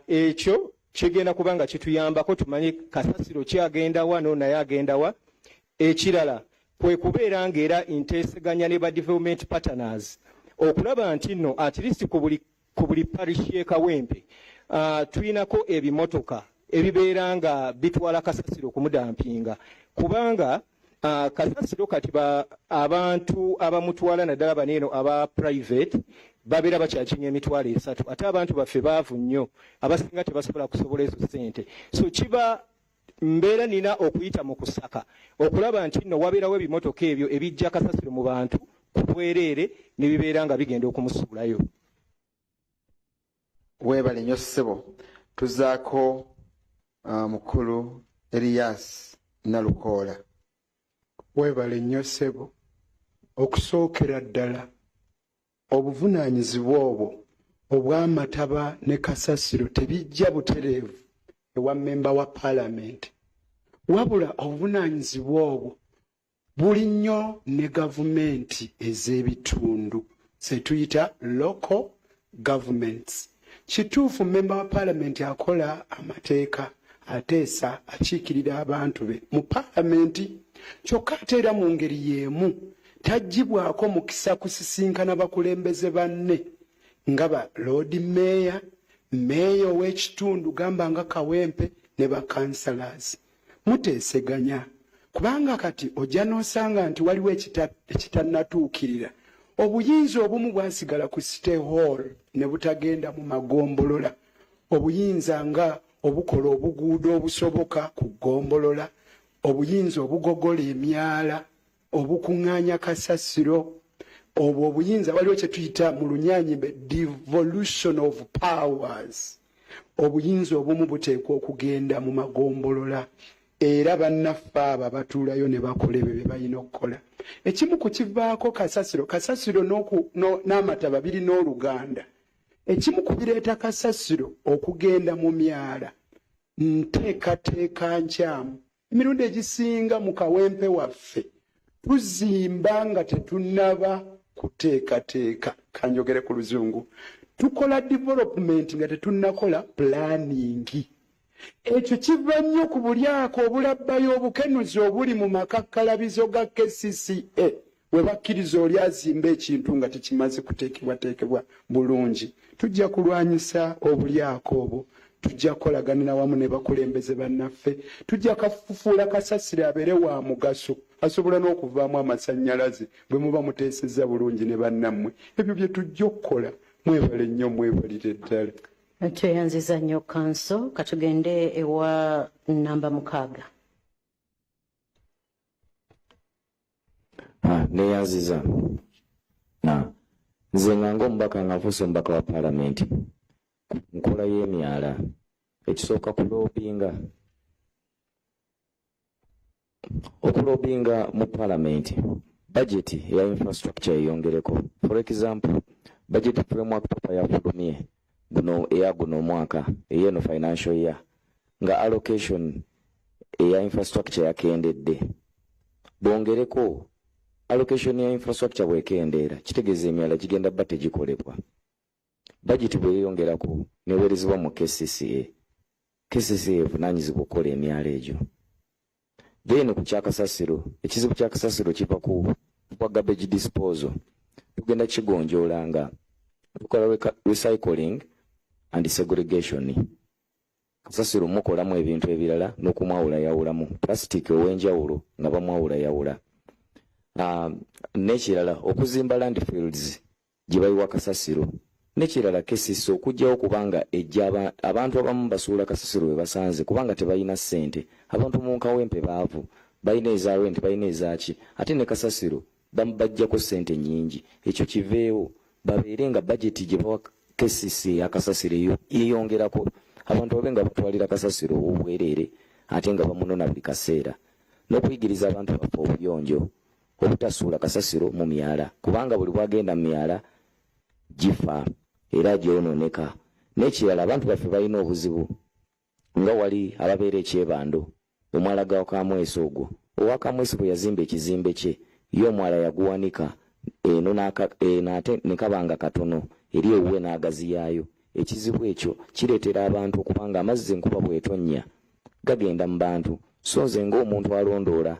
Ekyo kigenda kuba nga kituyambako tumanye kasasiro kyagenda wa no naye agenda wa. Ekirala kwe kubeera ng'era nteeseganya ne ba development partners okulaba nti nno at least ku buli parish y'e Kawempe tulinako ebimotoka ebibeera nga bitwala kasasiro okumudampinga, kubanga kasasiro kati ba abantu abamutwala naddala baneeno aba private babeera bakyakinya 30,000, ate abantu baffe baavu nnyo, abasinga tebasobola kusobola ezo ssente. So kiba mbeera nina okuyita mu kusaka okulaba nti nno wabeerawo ebimotoka ebyo ebijja kasasiro mu bantu ku bwereere ne bibeera nga bigenda okumusuulayo. Weebale nnyo ssebo. Tuzaako mukulu Eriyas Nalukoola. Weebale nnyo ssebo. Okusookera ddala, obuvunaanyizibwa obwo obw'amataba ne kasasiro tebijja butereevu ewa mmemba wa paalamenti, wabula obuvunaanyizibwa obwo buli nnyo ne gavumenti ez'ebitundu zetuyita local governments. Kituufu, mmemba wa paalamenti akola amateeka, ateesa, akiikirira abantu be mu paalamenti, kyokka ate era mu ngeri y'emu taggyibwako mukisa kusisinkana bakulembeze banne nga ba lord meeya, meeya ow'ekitundu gamba nga Kawempe, ne ba councillors. Muteeseganya, kubanga kati ojja n'osanga nti waliwo ekitannatuukirira. Obuyinza obumu bwasigala ku City Hall ne butagenda mu magombolola, obuyinza nga obukola obuguudo obusoboka ku ggombolola, obuyinza obugogola emyala, obukuŋŋaanya kasasiro. Obwo obuyinza waliwo kye tuyita mu Lunyaanyimbe devolution of powers. Obuyinza obumu buteekwa okugenda mu magombolola, era bannaffe abo batuulayo ne bakola ebyo bye balina okukola. Ekimu ku kivaako kasasiro n'amataba birina oluganda. Ekimu ku bireeta kasasiro okugenda mu myala nteekateeka nkyamu. Emirundi egisinga mu Kawempe waffe tuzimba nga tetunnaba kuteekateeka. Kanjogere ku Luzungu, tukola development nga tetunnakola planning. Ekyo kiva nnyo ku bulyako obulabbayo, obukenuzi obuli mu makakkalabizo ga KCCA, we bakkiriza oli azimba ekintu nga tekimaze kuteekebwateekebwa bulungi. Tujja kulwanyisa obulyako obwo, tujja kukolaganira wamu ne bakulembeze bannaffe, tujja kafufuula kasasiro abeere wa mugaso, asobola n'okuvaamu amasannyalaze bwe muba muteesezza bulungi ne bannammwe. Ebyo bye tujja okukola. Mwebale nnyo, mwebalire ddala. Tweyanziza nnyo kanso. Katugende ewa namba 6. Neyanziza. Na nze nga ng'omubaka, nga nfuuse omubaka wa paalamenti, nkola y'emyala, ekisooka okulobinga mu paalamenti budget eya infrastructure eyongereko. For example, budget framework paper yafulumye guno eya guno omwaka, eyeno financial year, nga allocation eya infrastructure yakendedde. Bongereko allocation ya infrastructure. Bwekendeera kitegeeza emyala gigenda bba tegikolebwa. Budget bweyongerako neweerezebwa mu KCCA. KCCA evunaanyizibwa okukola emyala egyo. Then ku kyakasasiro, ekizibu kya kasasiro kiva ku kwa garbage disposal. Tugenda kigonjoola nga tukola recycling and segregation. Kasasiro mukolamu ebintu ebirala n'okumwawulayawulamu, plastic ow'enjawulo nga bamwawulayawula. N'ekirala, okuzimba landfills gye bayiwa kasasiro. N'ekirala, KCCA okugyawo, kubanga ejja abantu abamu basuula kasasiro we basanze kubanga tebalina ssente. Abantu mu Nkawempe baavu, balina eza rent, balina ezaaki, ate ne kasasiro bajjako ssente nnyingi. Ekyo kiveewo, babeere nga bajeti gye bawa KCCA eyakasasiro eyo yeyongerako, abantu babe nga batwalira kasasiro ow'obwereere ate nga bamunona buli kaseera, n'okuyigiriza abantu baffe obuyonjo, obutasuula kasasiro mu myala, kubanga buli bwagenda mu myala gifa era gyonooneka. N'ekirala, abantu baffe balina obuzibu nga wali ababeera ekyebando, omwala gwa Kamwesi ogwo. Owa Kamwesi bwe yazimba ekizimbe kye, ye omwala yaguwanika eno eno ate ne kaba nga katono eri ewuwe n'agaziyaayo. Ekizibu ekyo kireetera abantu okubanga amazzi enkuba bw'etonnya gagenda mu bantu. So nze ng'omuntu alondoola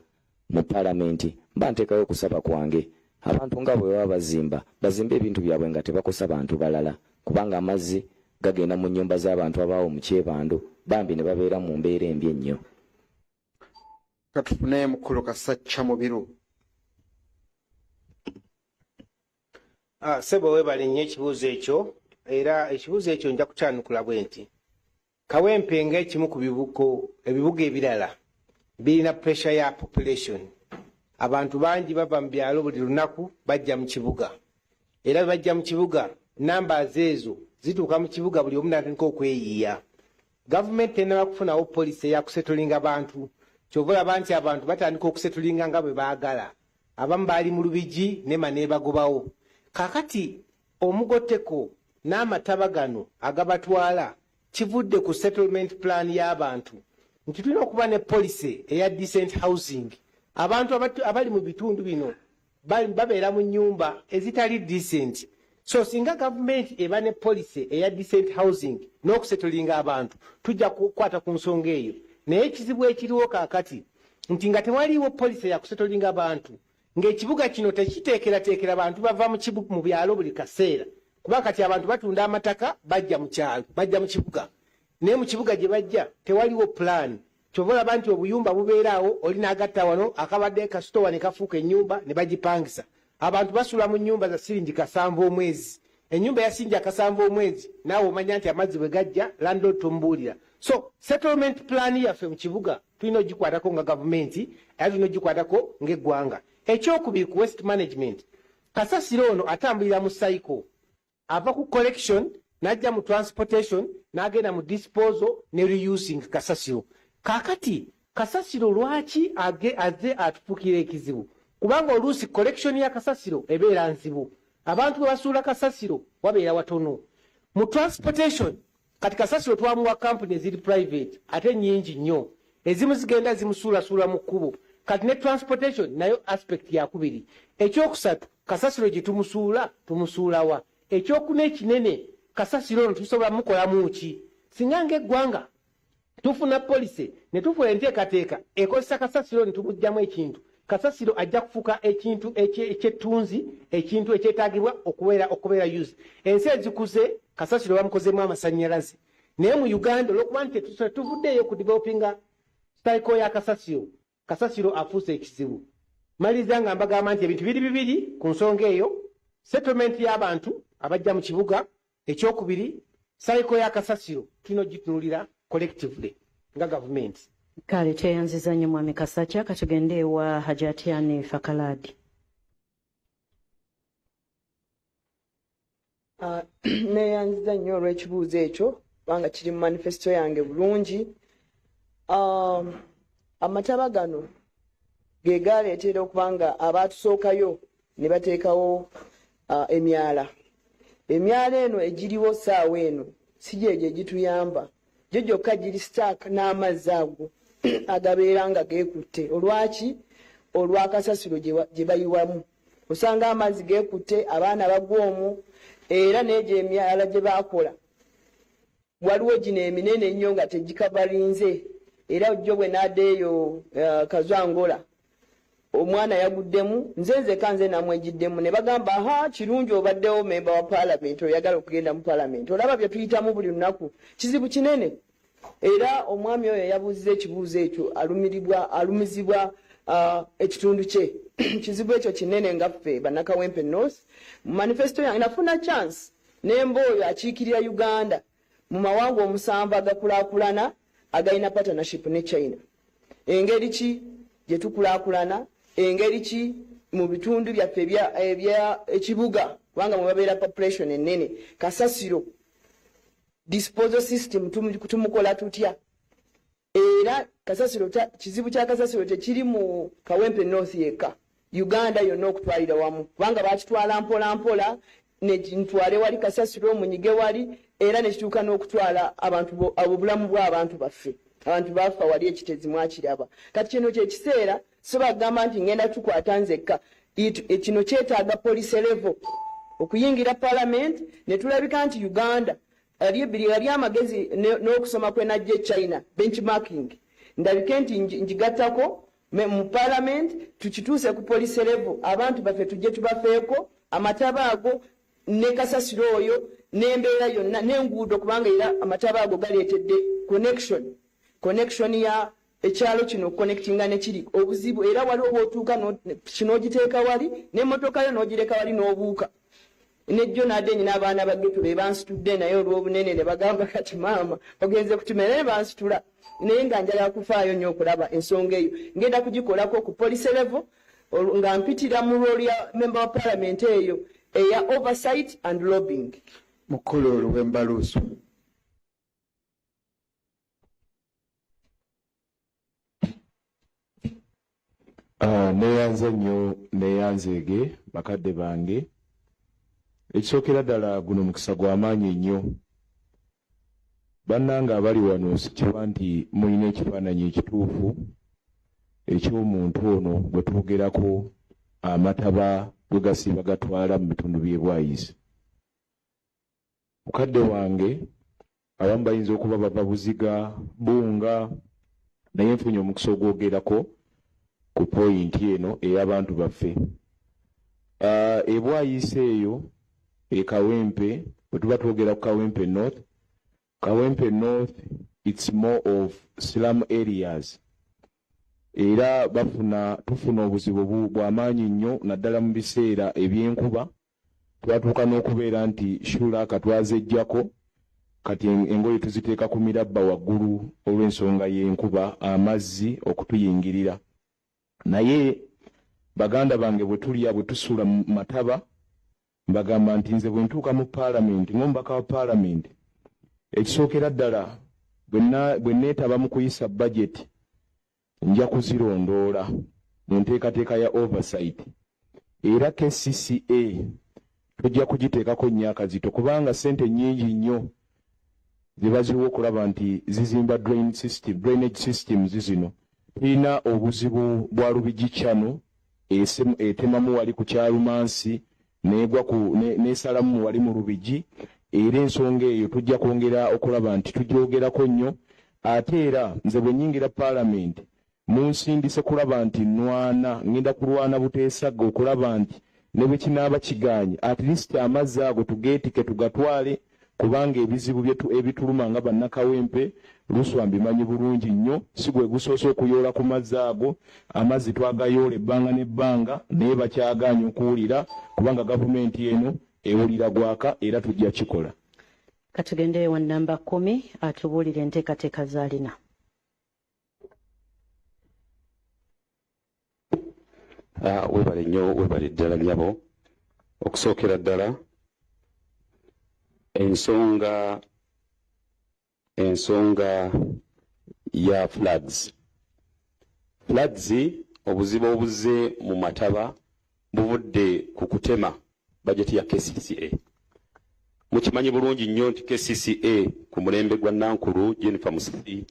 mu paalamenti, mba nteekayo okusaba kwange, abantu nga bwe baba bazimba, bazimbe ebintu byabwe nga tebakosa bantu balala, kubanga amazzi gagenda mu nnyumba z'abantu abaawo mu Kyebando, bambi ne babeera mu mbeera embi ennyo. Katufune mukulu Kasacca Mubiru. Ah, sebo, weebale nnyo ekibuuzo ekyo. Era ekibuuzo ekyo nja kukyanukula bwe nti: Kawempe ng'ekimu ku bibuko ebibuga ebirala birina pressure ya population. Abantu bangi bava mu byalo buli lunaku bajja mu kibuga, era bwe bajja mu kibuga, numbers ezo zituuka mu kibuga, buli omu n'atandika okweyiiya. Gavumenti tenaba kufunawo policy eyakusettlinga bantu. Kyova olaba nti abantu batandika okusettlinga nga bwe baagala. Abamu baali mu Lubigi, NEMA n'ebagobawo. Kaakati omugotteko n'amataba gano agabatwala kivudde ku settlement plan y'abantu, nti tulina okuba ne policy eya decent housing. Abantu abali mu bitundu bino babeera mu nnyumba ezitali decent. So singa gavumenti eba ne policy eya decent housing n'okusettlinga abantu, tujja kukwata ku nsonga eyo. Naye ekizibu ekiriwo kaakati nti nga tewaliiwo policy ya kusettlinga bantu, ng'ekibuga kino tekiteekerateekera bantu bava mu byalo buli kaseera, kuba kati abantu batunda amataka, bajja mu kyalo, bajja mu kibuga, naye mu kibuga gye bajja tewaliwo plan. Kyova olaba nti obuyumba bubeeraawo, oli n'agatta wano akabadde kasitowa ne kafuuka ennyumba ne bagipangisa. Abantu basula mu nnyumba za siringi 7 omwezi. Ennyumba ya siringi 7 omwezi, naawe omanya nti amazzi bwe gajja, landlord tomubuulira. So settlement plan yaffe mu kibuga tulina ogikwatako nga gavumenti, era tulina ogikwatako ng'eggwanga. Ekyokubiri, ku waste management, kasasiro ono atambulira mu cycle. Ava ku collection n'ajja mu transportation, n'agenda mu disposal ne reusing kasasiro. Kaakati kasasiro lwaki azze atufuukira ekizibu? Kubanga oluusi collection ya kasasiro ebeera nzibu. Abantu bwe basuula kasasiro wabeera watono. Mu transportation, kati kasasiro twamuwa kampuni eziri private, ate nyingi nnyo, ezimu zigenda zimusuulasuula mu kkubo. Kati ne transportation nayo aspect yakubiri. Ekyokusatu, kasasiro gye tumusuula, tumusuulawa? Ekyokuna ekinene, kasasiro ono tusobola mukolamu ki? Singa ng'eggwanga tufuna policy ne tufuna enteekateeka ekozesa kasasiro ne tumuggyamu ekintu, kasasiro ajja kufuuka ekintu ekyettunzi, ekintu ekyetaagibwa okubeera use. Ensi ezikuze kasasiro bamukozemu amasannyalaze, naye mu Uganda, olwokuba nti tuvuddeeyo ku developinga cycle ya kasasiro, kasasiro afuuse ekizibu. Maliriza nga mbagamba nti ebintu biri bibiri ku nsonga eyo: settlement y'abantu abajja mu kibuga, ekyokubiri cycle ya kasasiro, tulina ogitunuulira collectively nga gavumenti. Kale, tweyanziza nnyo mwami Kasakya. Katugende ewa Hajatiani Fakaladi. Neeyanziza nnyo olw'ekibuuzo ekyo, kubanga kiri mu manifesto yange bulungi. Amataba gano ge galeetera okuba nga abaatusookayo ne bateekawo emyala. Emyala eno egiriwo saawa eno si gyegyo egituyamba, gyo gyokka giri stuck n'amazzi ago agabeera nga geekutte. Olwaki? Olwakasasiro gye bayiwamu. Osanga amazzi geekutte, abaana bagwa omwo, era n'egyo emyala gye baakola. Waliwo gino eminene ennyo nga tegikavalinze. Era jjo bwe n'addeeyo Kazwangola, omwana yaguddemu, nze nzeka nze namwegiddemu, ne bagamba, "Ha, kirungi obaddewo memba wa paalamenti, oyagala okugenda mu paalamenti." Olaba bye tuyitamu buli lunaku, kizibu kinene. Era omwami oyo yabuuziza ekibuuzo ekyo alumiribwa, alumizibwa ekitundu kye. Kizibu ekyo kinene. Nga ffe Bannakawempe North, mu manifesto yange nafuna chance nemba oyo akiikirira Uganda mu mawanga 7 agakulaakulana agalina partnership ne China. Engeri ki gye tukulaakulana, engeri ki mu bitundu byaffe ebya ekibuga, kubanga mwe babeera population ennene, kasasiro disposal system tumukola tutya? Era kasasiro, kizibu kya kasasiro tekiri mu Kawempe North yekka, Uganda yonna okutwalira wamu, kubanga bakitwala mpola mpola, ntwale wali kasasiro, munyige wali, era nekituuka n'okutwala abantu, obulamu bw'abantu baffe. Abantu bafa wali ekitezi, mwakiraba. Kati kino kyekiseera, so bagamba nti ngenda tukwata nzekka. Kino kyetaaga policy level okuyingira parliament, ne tulabika nti Uganda ali amagezi n'okusoma kwe najja e China, benchmarking, ndabike nti ngigattako mu parliament, tukituuse ku policy level, abantu baffe tujje tubafeeko, amataba ago ne kasasiro oyo n'embeera yonna n'enguudo, kubanga era amataba ago galeetedde connection ya ekyalo kino connectinga nekiri obuzibu. Era waliwo bwotuuka kino ogiteeka wali n'emmotoka yo n'ogireka wali n'obuuka. Nejjo nadde nyina abaana ba ghetto be bansitudde, naye olw'obunene ne bagamba, "Kati maama ogenze kutumira," naye bansitula. Naye nga njagala kufaayo nnyo okulaba ensonga eyo, ngenda kugikolako ku policy level nga mpitira mu role ya member wa parliament eyo eya oversight and lobbying. Mukulu Luwemba Luusu. Neeyanza nnyo, neeyanzeege bakadde bange. Ekisookera ddala, guno mukisa gw'amaanyi nnyo. Bannange abali wano, sikiba nti mulina ekifaananyi ekituufu eky'omuntu ono gwe twogerako, amataba gwe gasiiba gatwala mu bitundu by'e Bwayizi. Mukadde wange, abamu bayinza okuba bava Buziga, Bunga, naye nfunye omukisa ogwogerako ku point eno ey'abantu baffe ebwayise eyo e Kawempe. Bwe tuba twogera ku Kawempe North, Kawempe North, it's more of slum areas, era bafuna, tufuna obuzibu bw'amaanyi nnyo, naddala mu biseera ebyenkuba. Twatuuka n'okubeera nti shula katwazejjako, kati engoye tuziteeka ku mirabba waggulu olw'ensonga y'enkuba, amazzi okutuyingirira. Naye baganda bange, bwe tulya, bwe tusula mu mataba, mbagamba nti nze bwe ntuuka mu paalamenti ng'omubaka wa paalamenti, ekisookera ddala, bwe neetaba mu kuyisa bajeti, nja kuzirondoola mu nteekateeka ya oversight. Era KCCA tujja kugiteekako nnyo akazito, kubanga ssente nnyingi nnyo ze baziwa okulaba nti zizimba drain system, drainage systems zino. Tulina obuzibu bwa Lubigi channel etemamu wali ku Kyalumansi, negwa ku nesalamu wali mu Lubigi. Era ensonga eyo tujja kwongera okulaba nti tugyogerako nnyo. Ate era nze bwe nnyingira paalamenti, munsindise kulaba nti nwana, ngenda kulwana buteesagga okulaba nti ne bwe kinaaba kigaanye, at least amazzi ago tugeetike tugatwale, kubanga ebizibu ebituluma nga Bannakawempe, Luswa mbimanyi bulungi nnyo. Si gwe gusoose okuyoola ku mazzi ago. Amazzi twagayoola ebbanga n'ebbanga, naye bakyagaanye okuwulira, kubanga gavumenti eno ewulira gwaka, era tujja kikola. Katugende wa namba 10 atubuulire enteekateeka z'alina. Webale nnyo, webale ddala nnyabo. Okusookera ddala, ensonga ya floods, obuzibu obuzze mu mataba buvudde ku kutema bajeti ya KCCA. Mukimanyi bulungi nnyo nti KCCA ku mulembe gwa Nankulu Jennifer Musisi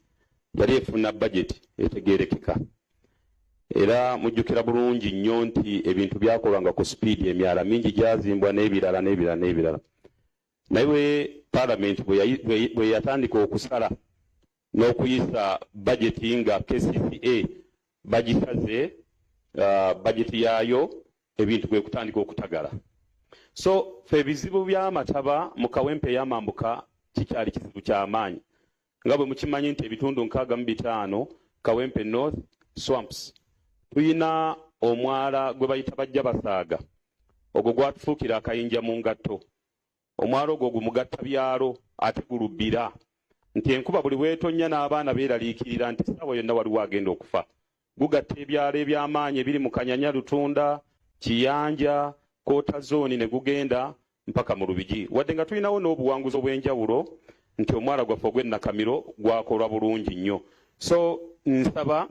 yali efuna bajeti etegeerekeka, era mujjukira bulungi nnyo nti ebintu byakolwanga ku speed, emyala mingi gyazimbwa n'ebirala n'ebirala n'ebirala. Naye parliament bwe yatandika okusala n'okuyisa budget nga KCCA bagisaze budget yaayo, ebintu kwe kutandika okutagala. So ffe ebizibu by'amataba mu Kawempe ey'amambuka kikyali kizibu ky'amaanyi, nga bwe mukimanyi nti ebitundu 65 Kawempe North swamps, tuyina omwala gwe bayita Bajja Basaaga, ogwo gwatufuukira akayinja mu ngatto. Omwala ogwo gumugatta byalo ate gulubbira nti enkuba buli bwetonnya n'abaana beeraliikirira nti essaawa yonna waliwo agenda okufa. Gugatta ebyalo eby'amaanyi ebiri mu Kanyanya, Lutunda, Kiyanja, Koota Zooni, ne gugenda mpaka mu Lubigi. Wadde nga tulinawo n'obuwanguzi obw'enjawulo nti omwala gwaffe ogw'e Nakamiro gwakolwa bulungi nnyo. So nsaba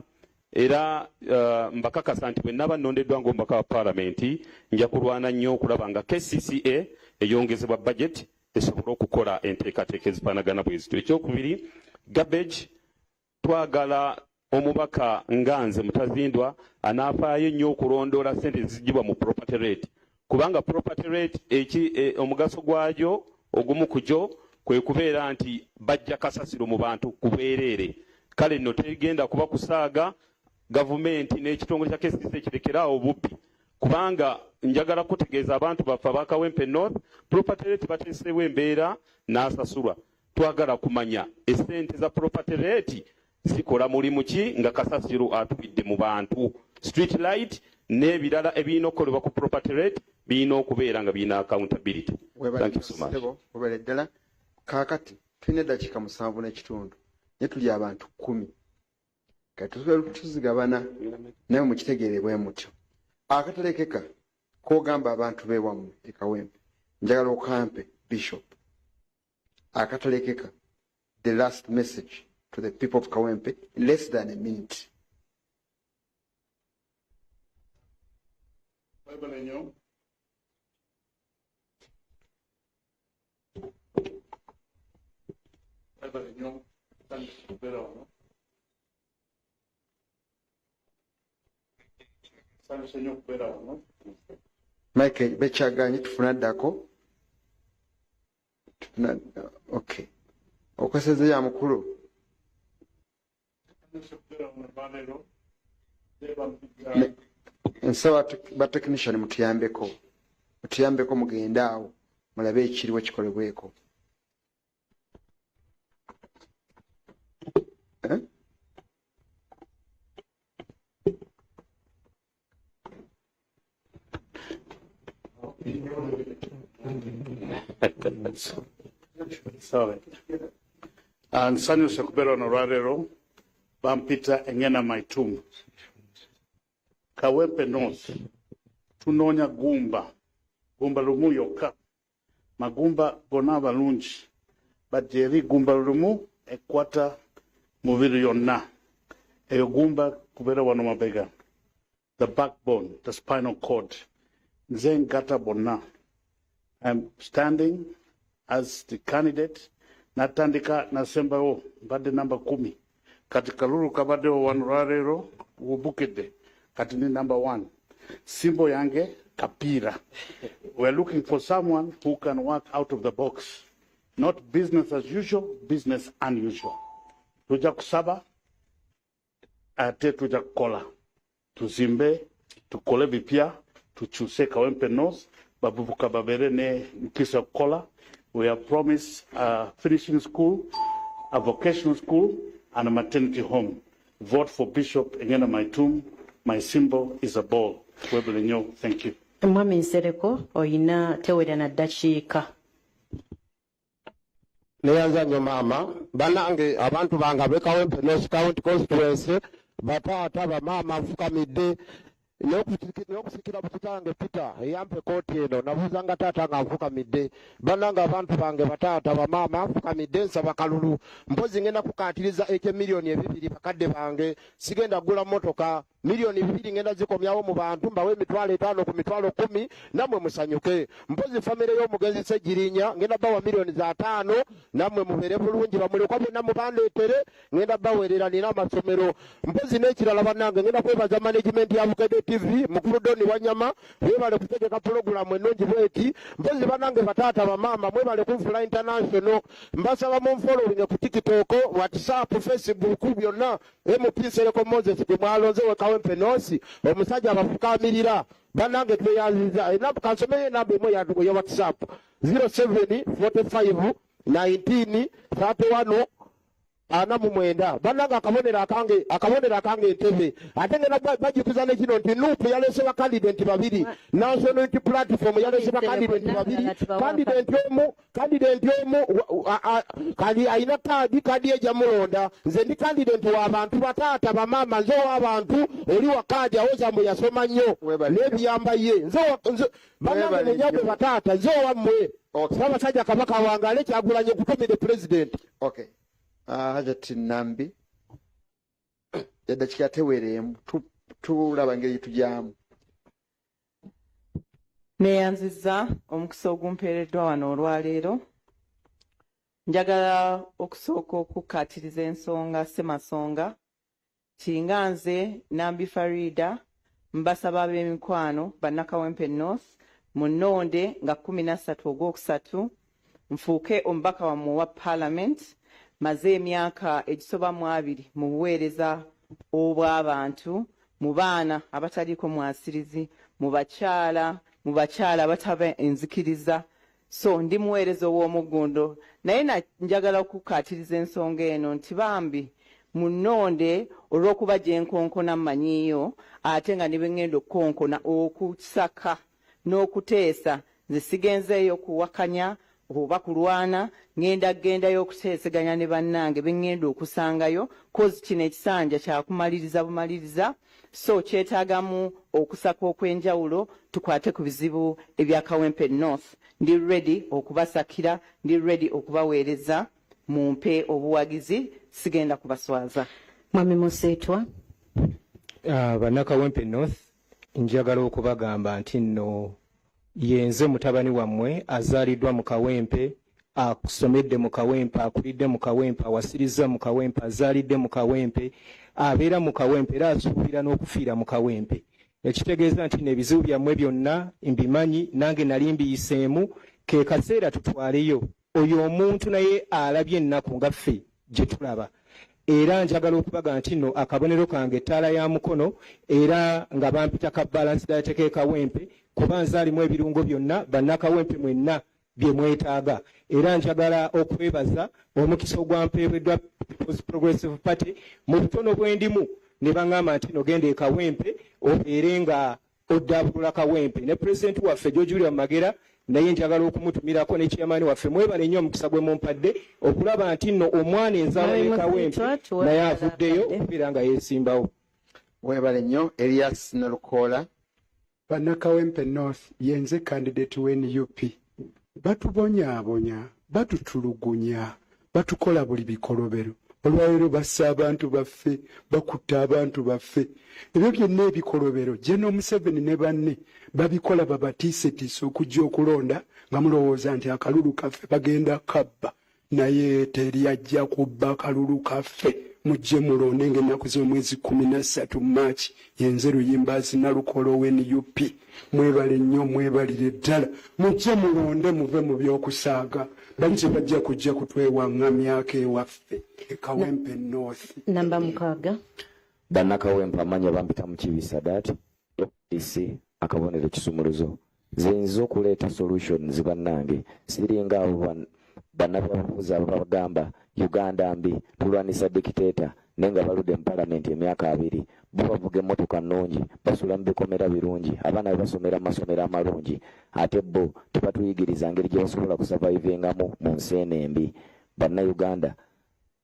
era mbakakasa nti bwe naba nnondeddwa ng'omubaka wa paalamenti, nja kulwana nnyo okulaba nga KCCA eyongezebwa budget esobole okukola enteekateeka ezifaanagana bwe zityo. Ekyokubiri, garbage. Twagala omubaka nga nze Mutazindwa anaafaayo ennyo okulondoola ssente ezigibwa mu property rate, kubanga property rate omugaso gwagyo ogumu ku gyo kwe kubeera nti bajja kasasiro mu bantu ku bwereere. Kale nno tegenda kuba kusaaga gavumenti n'ekitongole kya KCC kirekeraawo obubbi, kubanga njagala kutegeeza abantu baffe abakawempe North, property rate bateeseewo embeera n'asasulwa. Twagala kumanya esente za property rate zikola mulimu ki nga kasasiro atubidde mu bantu. Street light n'ebirala ebirina okukolebwa ku property rate birina okubeera nga birina accountability. Thank you so much. Webale ddala. Kaakati tulina eddakiika 7.5, naye tuli abantu 10. Kati tuzigabana naye mukitegeere bwe mutyo. Akatalekeka kogamba abantu bewammwe ekawempe, njagala okampe, Bishop, akatalekeka, the last message to the people of Kawempe in less than a minute. Webale nnyo. Webale nnyo. Thanks kubeera wano. Nsanyuse nnyo okubeera wano. Mike bekyaganye, tufuna ddako, tufuna. Okay, okoseze ya mukulu. Nsanyuse okubeera wano olwaleero. Nsaba ba technician mutuyambeko, mutuyambeko, mugende awo mulabe ekiriwo kikolebweko. Eh? Sorry. Nsanyuse okubeera wano olwaleero. Bampita Engena Maitum. Kawempe North tunoonya gumba, gumba lumu yokka. Magumba gonna abalungi bajja eri gumba lumu ekwata mubiri yonna. Eyo gumba kubeera wano mabega, the backbone, the spinal cord. Nze ngata bonna. I'm standing as the candidate. Natandika nasembawo, mbadde namba 10. Kati kalulu kabaddewo wano lwaleero wubukedde, kati ni number 1. Symbol yange kapiira. We're looking for someone who can work out of the box, not business as usual, business unusual. Tujja kusaba ate tujja kukola, tuzimbe, tukole bipya, tukyuse Kawempe North, bavubuka babeere ne mukisa kukola. We have promised a finishing school, a vocational school and a maternity home. Vote for Bishop Engena Maitum. My symbol is a ball. Webale nnyo, thank you. Mwami Nsereko, oyina tewera na ddakiika. Neyanza nnyo maama. Bannange, abantu bange ab'e Kawempe North County constituency, bataata, bamaama, nfukamidde n'okusikira bukitange Peter eyampa ekooti eno. Nabuuzanga taata nga nfukamidde. Bannange, abantu bange, bataata, bamaama, nfukamidde, nsaba kalulu. Mpozi ngenda kukaatiriza ekyemiliyoni 2. Bakadde bange, sigenda kugula motoka. 2 millioni ngenda zikomyawo mu bantu, mbawe 50,000 ku 10,000, nammwe musanyuke. Mpozi famire y'omugenzi Ssegirinya ngenda bawa miliyoni za 5, nammwe mubeere bulungi. Bamulekwa bonna mubandeetere, ngenda baweerera, nina amasomero. Mpozi n'ekirala bannange, ngenda kwebaza management ya Bukedde TV, mukulu Doni Wanyama, webale kutegeka pulogulaamu ennungi bweti. Mpozi bannange, bataata, bamaama, mwebale kunfula international. Mbasaba munfollowing ku TikTok, WhatsApp, Facebook, byonna MP Nsereko Moses gwe mwalonze we Kawempe North, omusajja abafukamirira. Bannange, tweyanziza. Kansomeyo enamba emu ya WhatsApp, 07 45 19 31 49. Bannange, akabonero akange entebe. Ate ngenda bajjukiza nekino nti NUP yalese bakandidenti babiri, National Unity Platform yalese bakandidenti babiri. Candidate omu kali alina kaadi ejamulonda. Nze ndi candidate wa bantu, bataata, bamaama, nze ow'abantu. Oli wa kaadi awoza mbu yasoma nnyo n'ebiyamba ye. Bannange, munyagwe, bataata, nze owammwe. Ssaabasajja Kabaka wange, Kyagulanyi kutumire president. Okay. Hajati Nambi, eddakiika teweeremu, tulaba engeri tujyamu. Neeyanzizza omukisa ogumpeereddwa wano olwaleero. Njagala okusooka okukkaatiriza ensonga ssemasonga kinga nze Nambi Farida mbasaba ab'emikwano Bannakawempe North munnonde nga 13 Ogwokusatu nfuuke omubaka wammwe owa Parliament. Maze emyaka egisoba mu 20 mu buweereza obw'abantu, mu baana abataliiko mwasirizi, mu bakyala abataba enzikiriza. So ndi muweereza ow'omuggundo, naye njagala okukkaatiriza ensonga eno nti bambi munnonde olw'okuba gye nkonkona mmanyiiyo, ate nga ne bwe ŋŋenda okukonkona okusaka n'okuteesa, nze sigenzeeyo kuwakanya oba kulwana, ŋŋenda kgendayo okuteeseganya ne bannange be ŋŋenda okusangayo, 'cause kino ekisanja kyakumaliriza bumaliriza, so kyetaagamu okusaka okw'enjawulo tukwate ku bizibu ebya Kawempe North. Ndi ready okubasakira, ndi ready okubaweereza, mumpe obuwagizi, sigenda kubaswaza. Mwami Museetwa. Bannakawempe North, njagala okubagamba nti nno yenze mutabani wammwe azaaliddwa mu Kawempe, asomedde mu Kawempe, akulidde mu Kawempe, awasirizza mu Kawempe, azaalidde mu Kawempe, abeera mu Kawempe, era asuubira n'okufiira mu Kawempe. Ekitegeeza nti n'ebizibu byammwe byonna mbimanyi, nange nali mbiyiseemu. Ke kaseera tutwaleyo oyo omuntu naye alabye ennaku nga ffe gye tulaba. Era njagala okubaga nti nno akabonero kange ettaala ya mukono, era nga bampita ka balance diet ke Kawempe, kuba nze alimu ebirungo byonna Bannakawempe mwenna bye mwetaaga. Era njagala okwebaza omukisa ogwampeereddwa People's Progressive Party mu butono bwe ndimu, ne baŋŋamba nti nogenda e Kawempe obeere nga oddaabulula Kawempe. Ne pulezidenti waffe George William Magera naye njagala okumutumirako, ne chairman waffe. Mwebale nnyo omukisa gwe mumpadde okulaba nti nno omwana enzaalwa y'e Kawempe naye avuddeyo okubeera nga yeesimbawo. Webale nnyo. Elias Nalukoola. Bannakawempe North, yenze candidate we NUP. Batubonyaabonya, batutulugunya, batukola buli bikolobero. Olwaleero bassa abantu baffe, bakutta abantu baffe. Ebyo byonna ebikolobero General Museveni ne banne babikola babatiisetiise okujja okulonda, nga mulowooza nti akalulu kaffe bagenda kabba, naye teryajja kubba kalulu kaffe. Mujje mulonde ng'ennaku z'omwezi 13 Maaki. Yenze Luyimbazi Nalukoola owe NUP. Mwebale nnyo, mwebalire ddala. Mujje mulonde, muve mu by'okusaaga. Bali tebajja kujja kutwewaŋŋamyako ewaffe e Kawempe North. Namba 6. Bannakawempe, amanya bampita Mukibi Sadat, FDC, akabonero kisumuluzo. Nze nziza okuleeta solutions. Bannange, siringa abo bannabyabufuzi ababagamba Uganda mbi, tulwanisa dictator, naye nga baludde mu palamenti emyaka 20. Bo bavuga emmotoka nnungi, basula mu bikomera birungi, abaana be basomera mu masomero amalungi, ate bo tebatuyigiriza ngeri gye basobola kusurvivingamu mu nsi eno embi. Bannayuganda,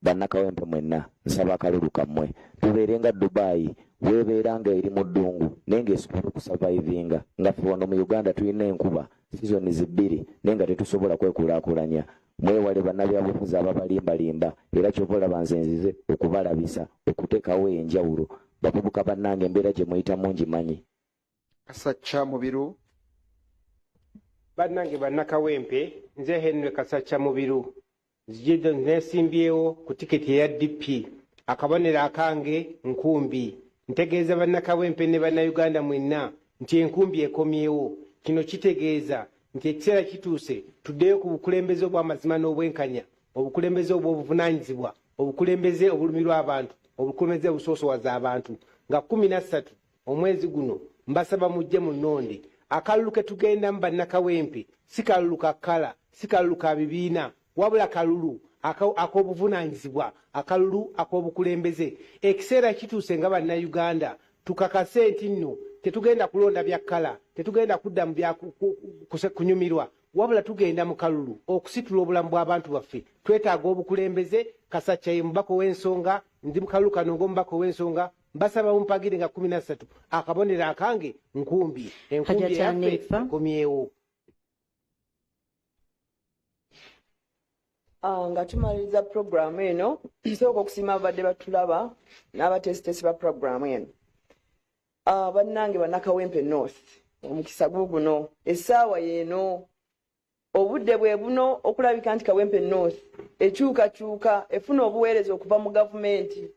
Bannakawempe mwenna, nsaba akalulu kammwe. Tubeere nga Dubayi weebeera nga eri mu ddungu naye ng'esobola okusurvivinga, nga ffe wano mu Uganda tulina enkuba seasons bbiri naye nga tetusobola kwekulaakulanya. Mwewale bannabyabufuzi ababalimbalimba. Era kyova olaba nze nzize okubalabisa okuteekawo enjawulo. Bavubuka bannange, embeera gye muyitamu ngimanyi. Kasacca Mubiru. Bannange bannakawempe, nze Henry Kasacca Mubiru, nzijidde nesimbyewo ku tiketi eya DP, akabonero akange nkumbi. Ntegeeza bannakawempe ne bannayuganda mwenna nti enkumbi ekomyewo. Kino kitegeeza nti ekiseera kituuse tuddeyo ku bukulembeze obw'amazima n'obwenkanya, obukulembeze obw'obuvunaanyizibwa, obukulembeze obulumirwa abantu, obukulembeze obusoosowaza abantu. Nga 13 omwezi guno, mbasaba mujje mu nnonde. Akalulu ke tugendamu bannakawempe si kalulu ka kkala, si kalulu ka bibiina, wabula kalulu ak'obuvunaanyizibwa, akalulu ak'obukulembeze. Ekiseera kituuse nga bannayuganda tukakase nti nno tetugenda kulonda bya kkala, tetugenda kudda mu bya kunyumirwa, wabula tugenda mu kalulu okusitula obulamu bw'abantu baffe. Twetaaga obukulembeze. Kasacca ye mubaka ow'ensonga. Ndi mu kalulu kano ng'omubaka ow'ensonga. Mbasaba mumpagire nga 13, akabonero akange nkumbi. Enkumbi Hajat eyaffe Hanifa. ekomyewo. Nga tumaliriza puroguramu eno, nsooka okusiima ababadde batulaba n'abateesiteesi ba puroguramu eno. Bannange bannakawempe North, omukisa guuguno, essaawa yeeno, obudde bwe buno okulabika nti Kawempe North ekyukakyuka, efuna obuweereza okuva mu gavumenti.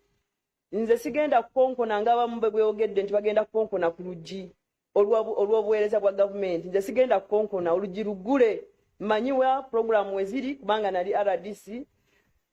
Nze sigenda kukonkona ng'abamu bwe bweyogedde nti bagenda kukonkona ku luggi olw'obuweereza bwa gavumenti. Nze sigenda kukonkona oluggi, luggule. Mmanyi wa puroguramu we ziri kubanga nali RDC,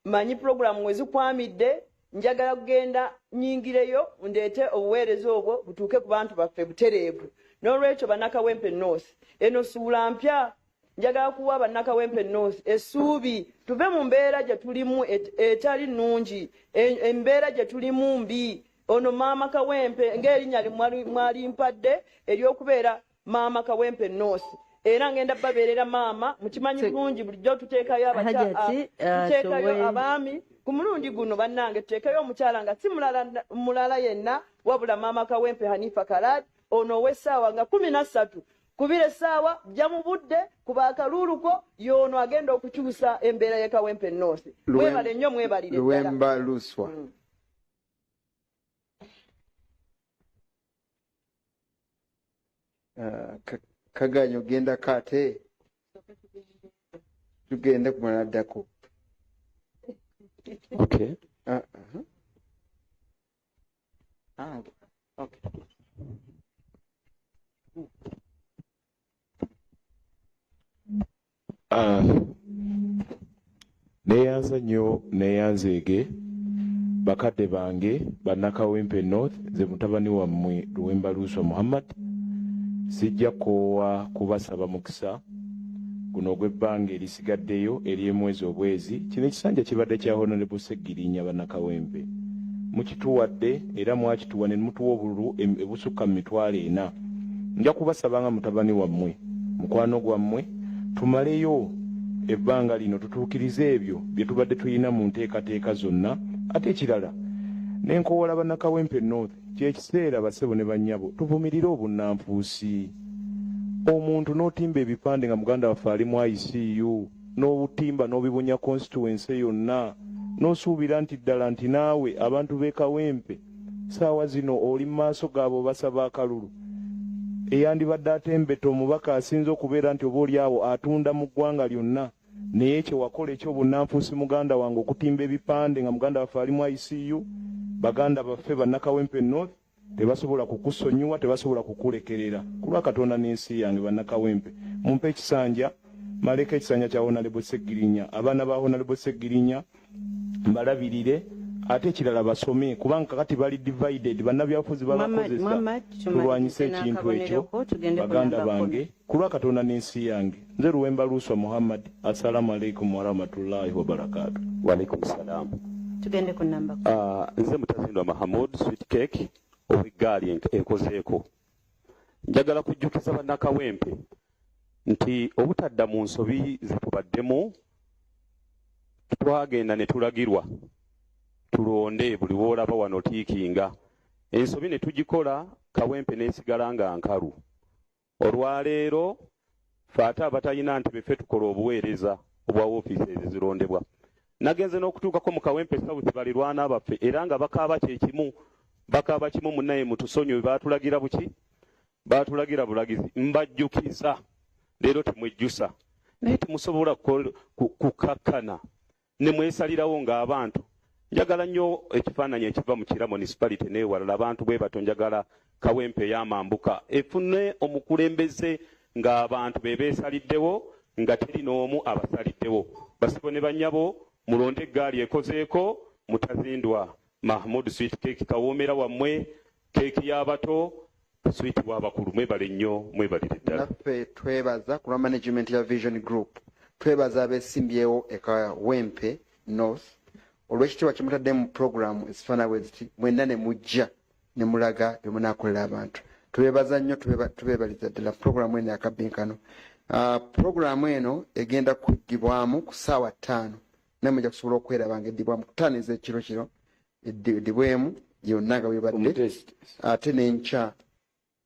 mmanyi puroguramu we zikwamidde. Njagala kugenda nyingireyo ndeete obuweereza obwo butuuke ku bantu baffe butereevu. N'olwekyo bannakawempe North, eno suula mpya. Njagala kuwa bannakawempe North essuubi, tuve mu mbeera gye tulimu etali nnungi, embeera gye tulimu mbi. Ono maama Kawempe ng'erinnya mwalimpadde ery'okubeera maama Kawempe North, era ngenda babeerera maama. Mukimanyi bulungi, bulijjo tuteekayo Hajati, tuteekayo abaami. Ku mulundi guno bannange tuteekayo omukyala nga si mulala yenna wabula maama Kawempe Hanifa Kalad ono ow'essaawa nga 13. Kubira essaawa, jja mu budde, kuba akaluuluko. Y'ono agenda okukyusa embeera y'e Kawempe North. Mwebale nnyo, mwebalire ddala. Luwemba Luswa. Kaganya ogendako ate tugende kumala ddako. Okay. Ah, okay. Neeyanza nnyo, neeyanzeege bakadde bange bannakawempe North. Nze mutabani wammwe Luwemba Luuswa Muhammad. Sijja kukoowa kubasaba mukisa guno ogw'ebbanga erisigaddeyo ery'emwezi obwezi. Kino ekisanja kibadde kya Honorable Seggirinya. Bannakawempe mukituwadde era mwakituwa ne mutuwa obululu ebusukka mu 400,000. Nja kubasaba nga mutabani wammwe, mukwano gwammwe, tumaleyo ebbanga lino tutuukirize ebyo bye tubadde tulina mu nteekateeka zonna. Ate ekirala nenkowoola bannakawempe North, kyekiseera basebo ne bannyabo tuvumirire obunnanfuusi. Omuntu n'otimba ebipande nga muganda waffe ali mu ICU, n'obutimba n'obibunya constituency yonna, n'osuubira nti ddala nti naawe abantu b'e Kawempe saawa zino oli mu maaso gaabwe obasaba akalulu. Eyandibadde atembeta omubaka asinze okubeera nti oba oli awo atunda mu ggwanga lyonna, naye kyewakola ekyobunnanfuusi, muganda wange, okutimba ebipande nga muganda waffe ali mu ICU, baganda baffe bannakawempe North tebasobola kukusonyiwa, tebasobola kukulekerera. Ku lwa Katonda n'ensi yange, bannakawempe, mumpe ekisanja maleko ekisanja kya Honorable Seggirinya. Abaana ba Honorable Seggirinya mbalabirire, ate ekirala basome, kubanga kakati bali divided, bannabyabufuzi babakozesa. Muhammad, Tulwanyise tumalirize ekintu ekyo. n'akabonero, tugende ku Baganda namba bange, 10. ku lwa Katonda n'ensi yange, nze Luwemba Luuswa Muhammad. Assalamu alaikum warahmatullahi wabarakatu. Walaikum salam. Tugende ku namba Nze Mutazindwa Mahamud Sweet Cake ow'eggaali ekozeeko. Njagala kujjukiza bannakawempe nti obutadda mu nsobi ze tubaddemu, twagenda ne tulagirwa tulonde buli woolaba wano tiikinga, ensobi ne tugikola, Kawempe n'esigala nga nkalu. Olwaleero fe ate abatalina ntebe ffe tukola obuweereza obwa woofiisi ezo zirondebwa. Nagenze n'okutuukako mu Kawempe South, balirwana baffe era nga bakaaba kyekimu. Bakaaba kimu munnaye mutusonyiwe, baatulagira buki? Baatulagira bulagizi. Mbajjukiza leero temwejjusa, naye temusobola kukakkana ne mwesalirawo ng'abantu. Njagala nnyo ekifaananyi ekiva mu Kira Municipality n'ewalala, abantu bwe bato. Njagala Kawempe ey'amambuka efune omukulembeze ng'abantu be beesaliddewo, nga teri n'omu abasaliddewo. Basibo ne bannyabo, mulonde eggaali ekozeeko Mutazindwa Mahmud Sweet Cake, kawoomera wammwe, keeki y'abato, sweet w'abakulu. Mwebale nnyo, mwebalire ddala. Naffe twebaza ku lwa management ya Vision Group, twebaza abesimbyewo e Kawempe North olw'ekitiibwa kyemutadde mu puroguramu ezifaana bwe ziti, mwenna ne mujja ne mulaga bye munaakolera abantu. Tubebaza nnyo, tubeebaliza ddala puroguramu eno yakabbinkano. Puroguramu eno egenda kuddibwamu ku ssaawa 5, naye mujja kusobola okweraba nga eddibwamu ku 5 ez'ekiro kiro, eddibwemu yonna nga bwebadde, ate n'enkya.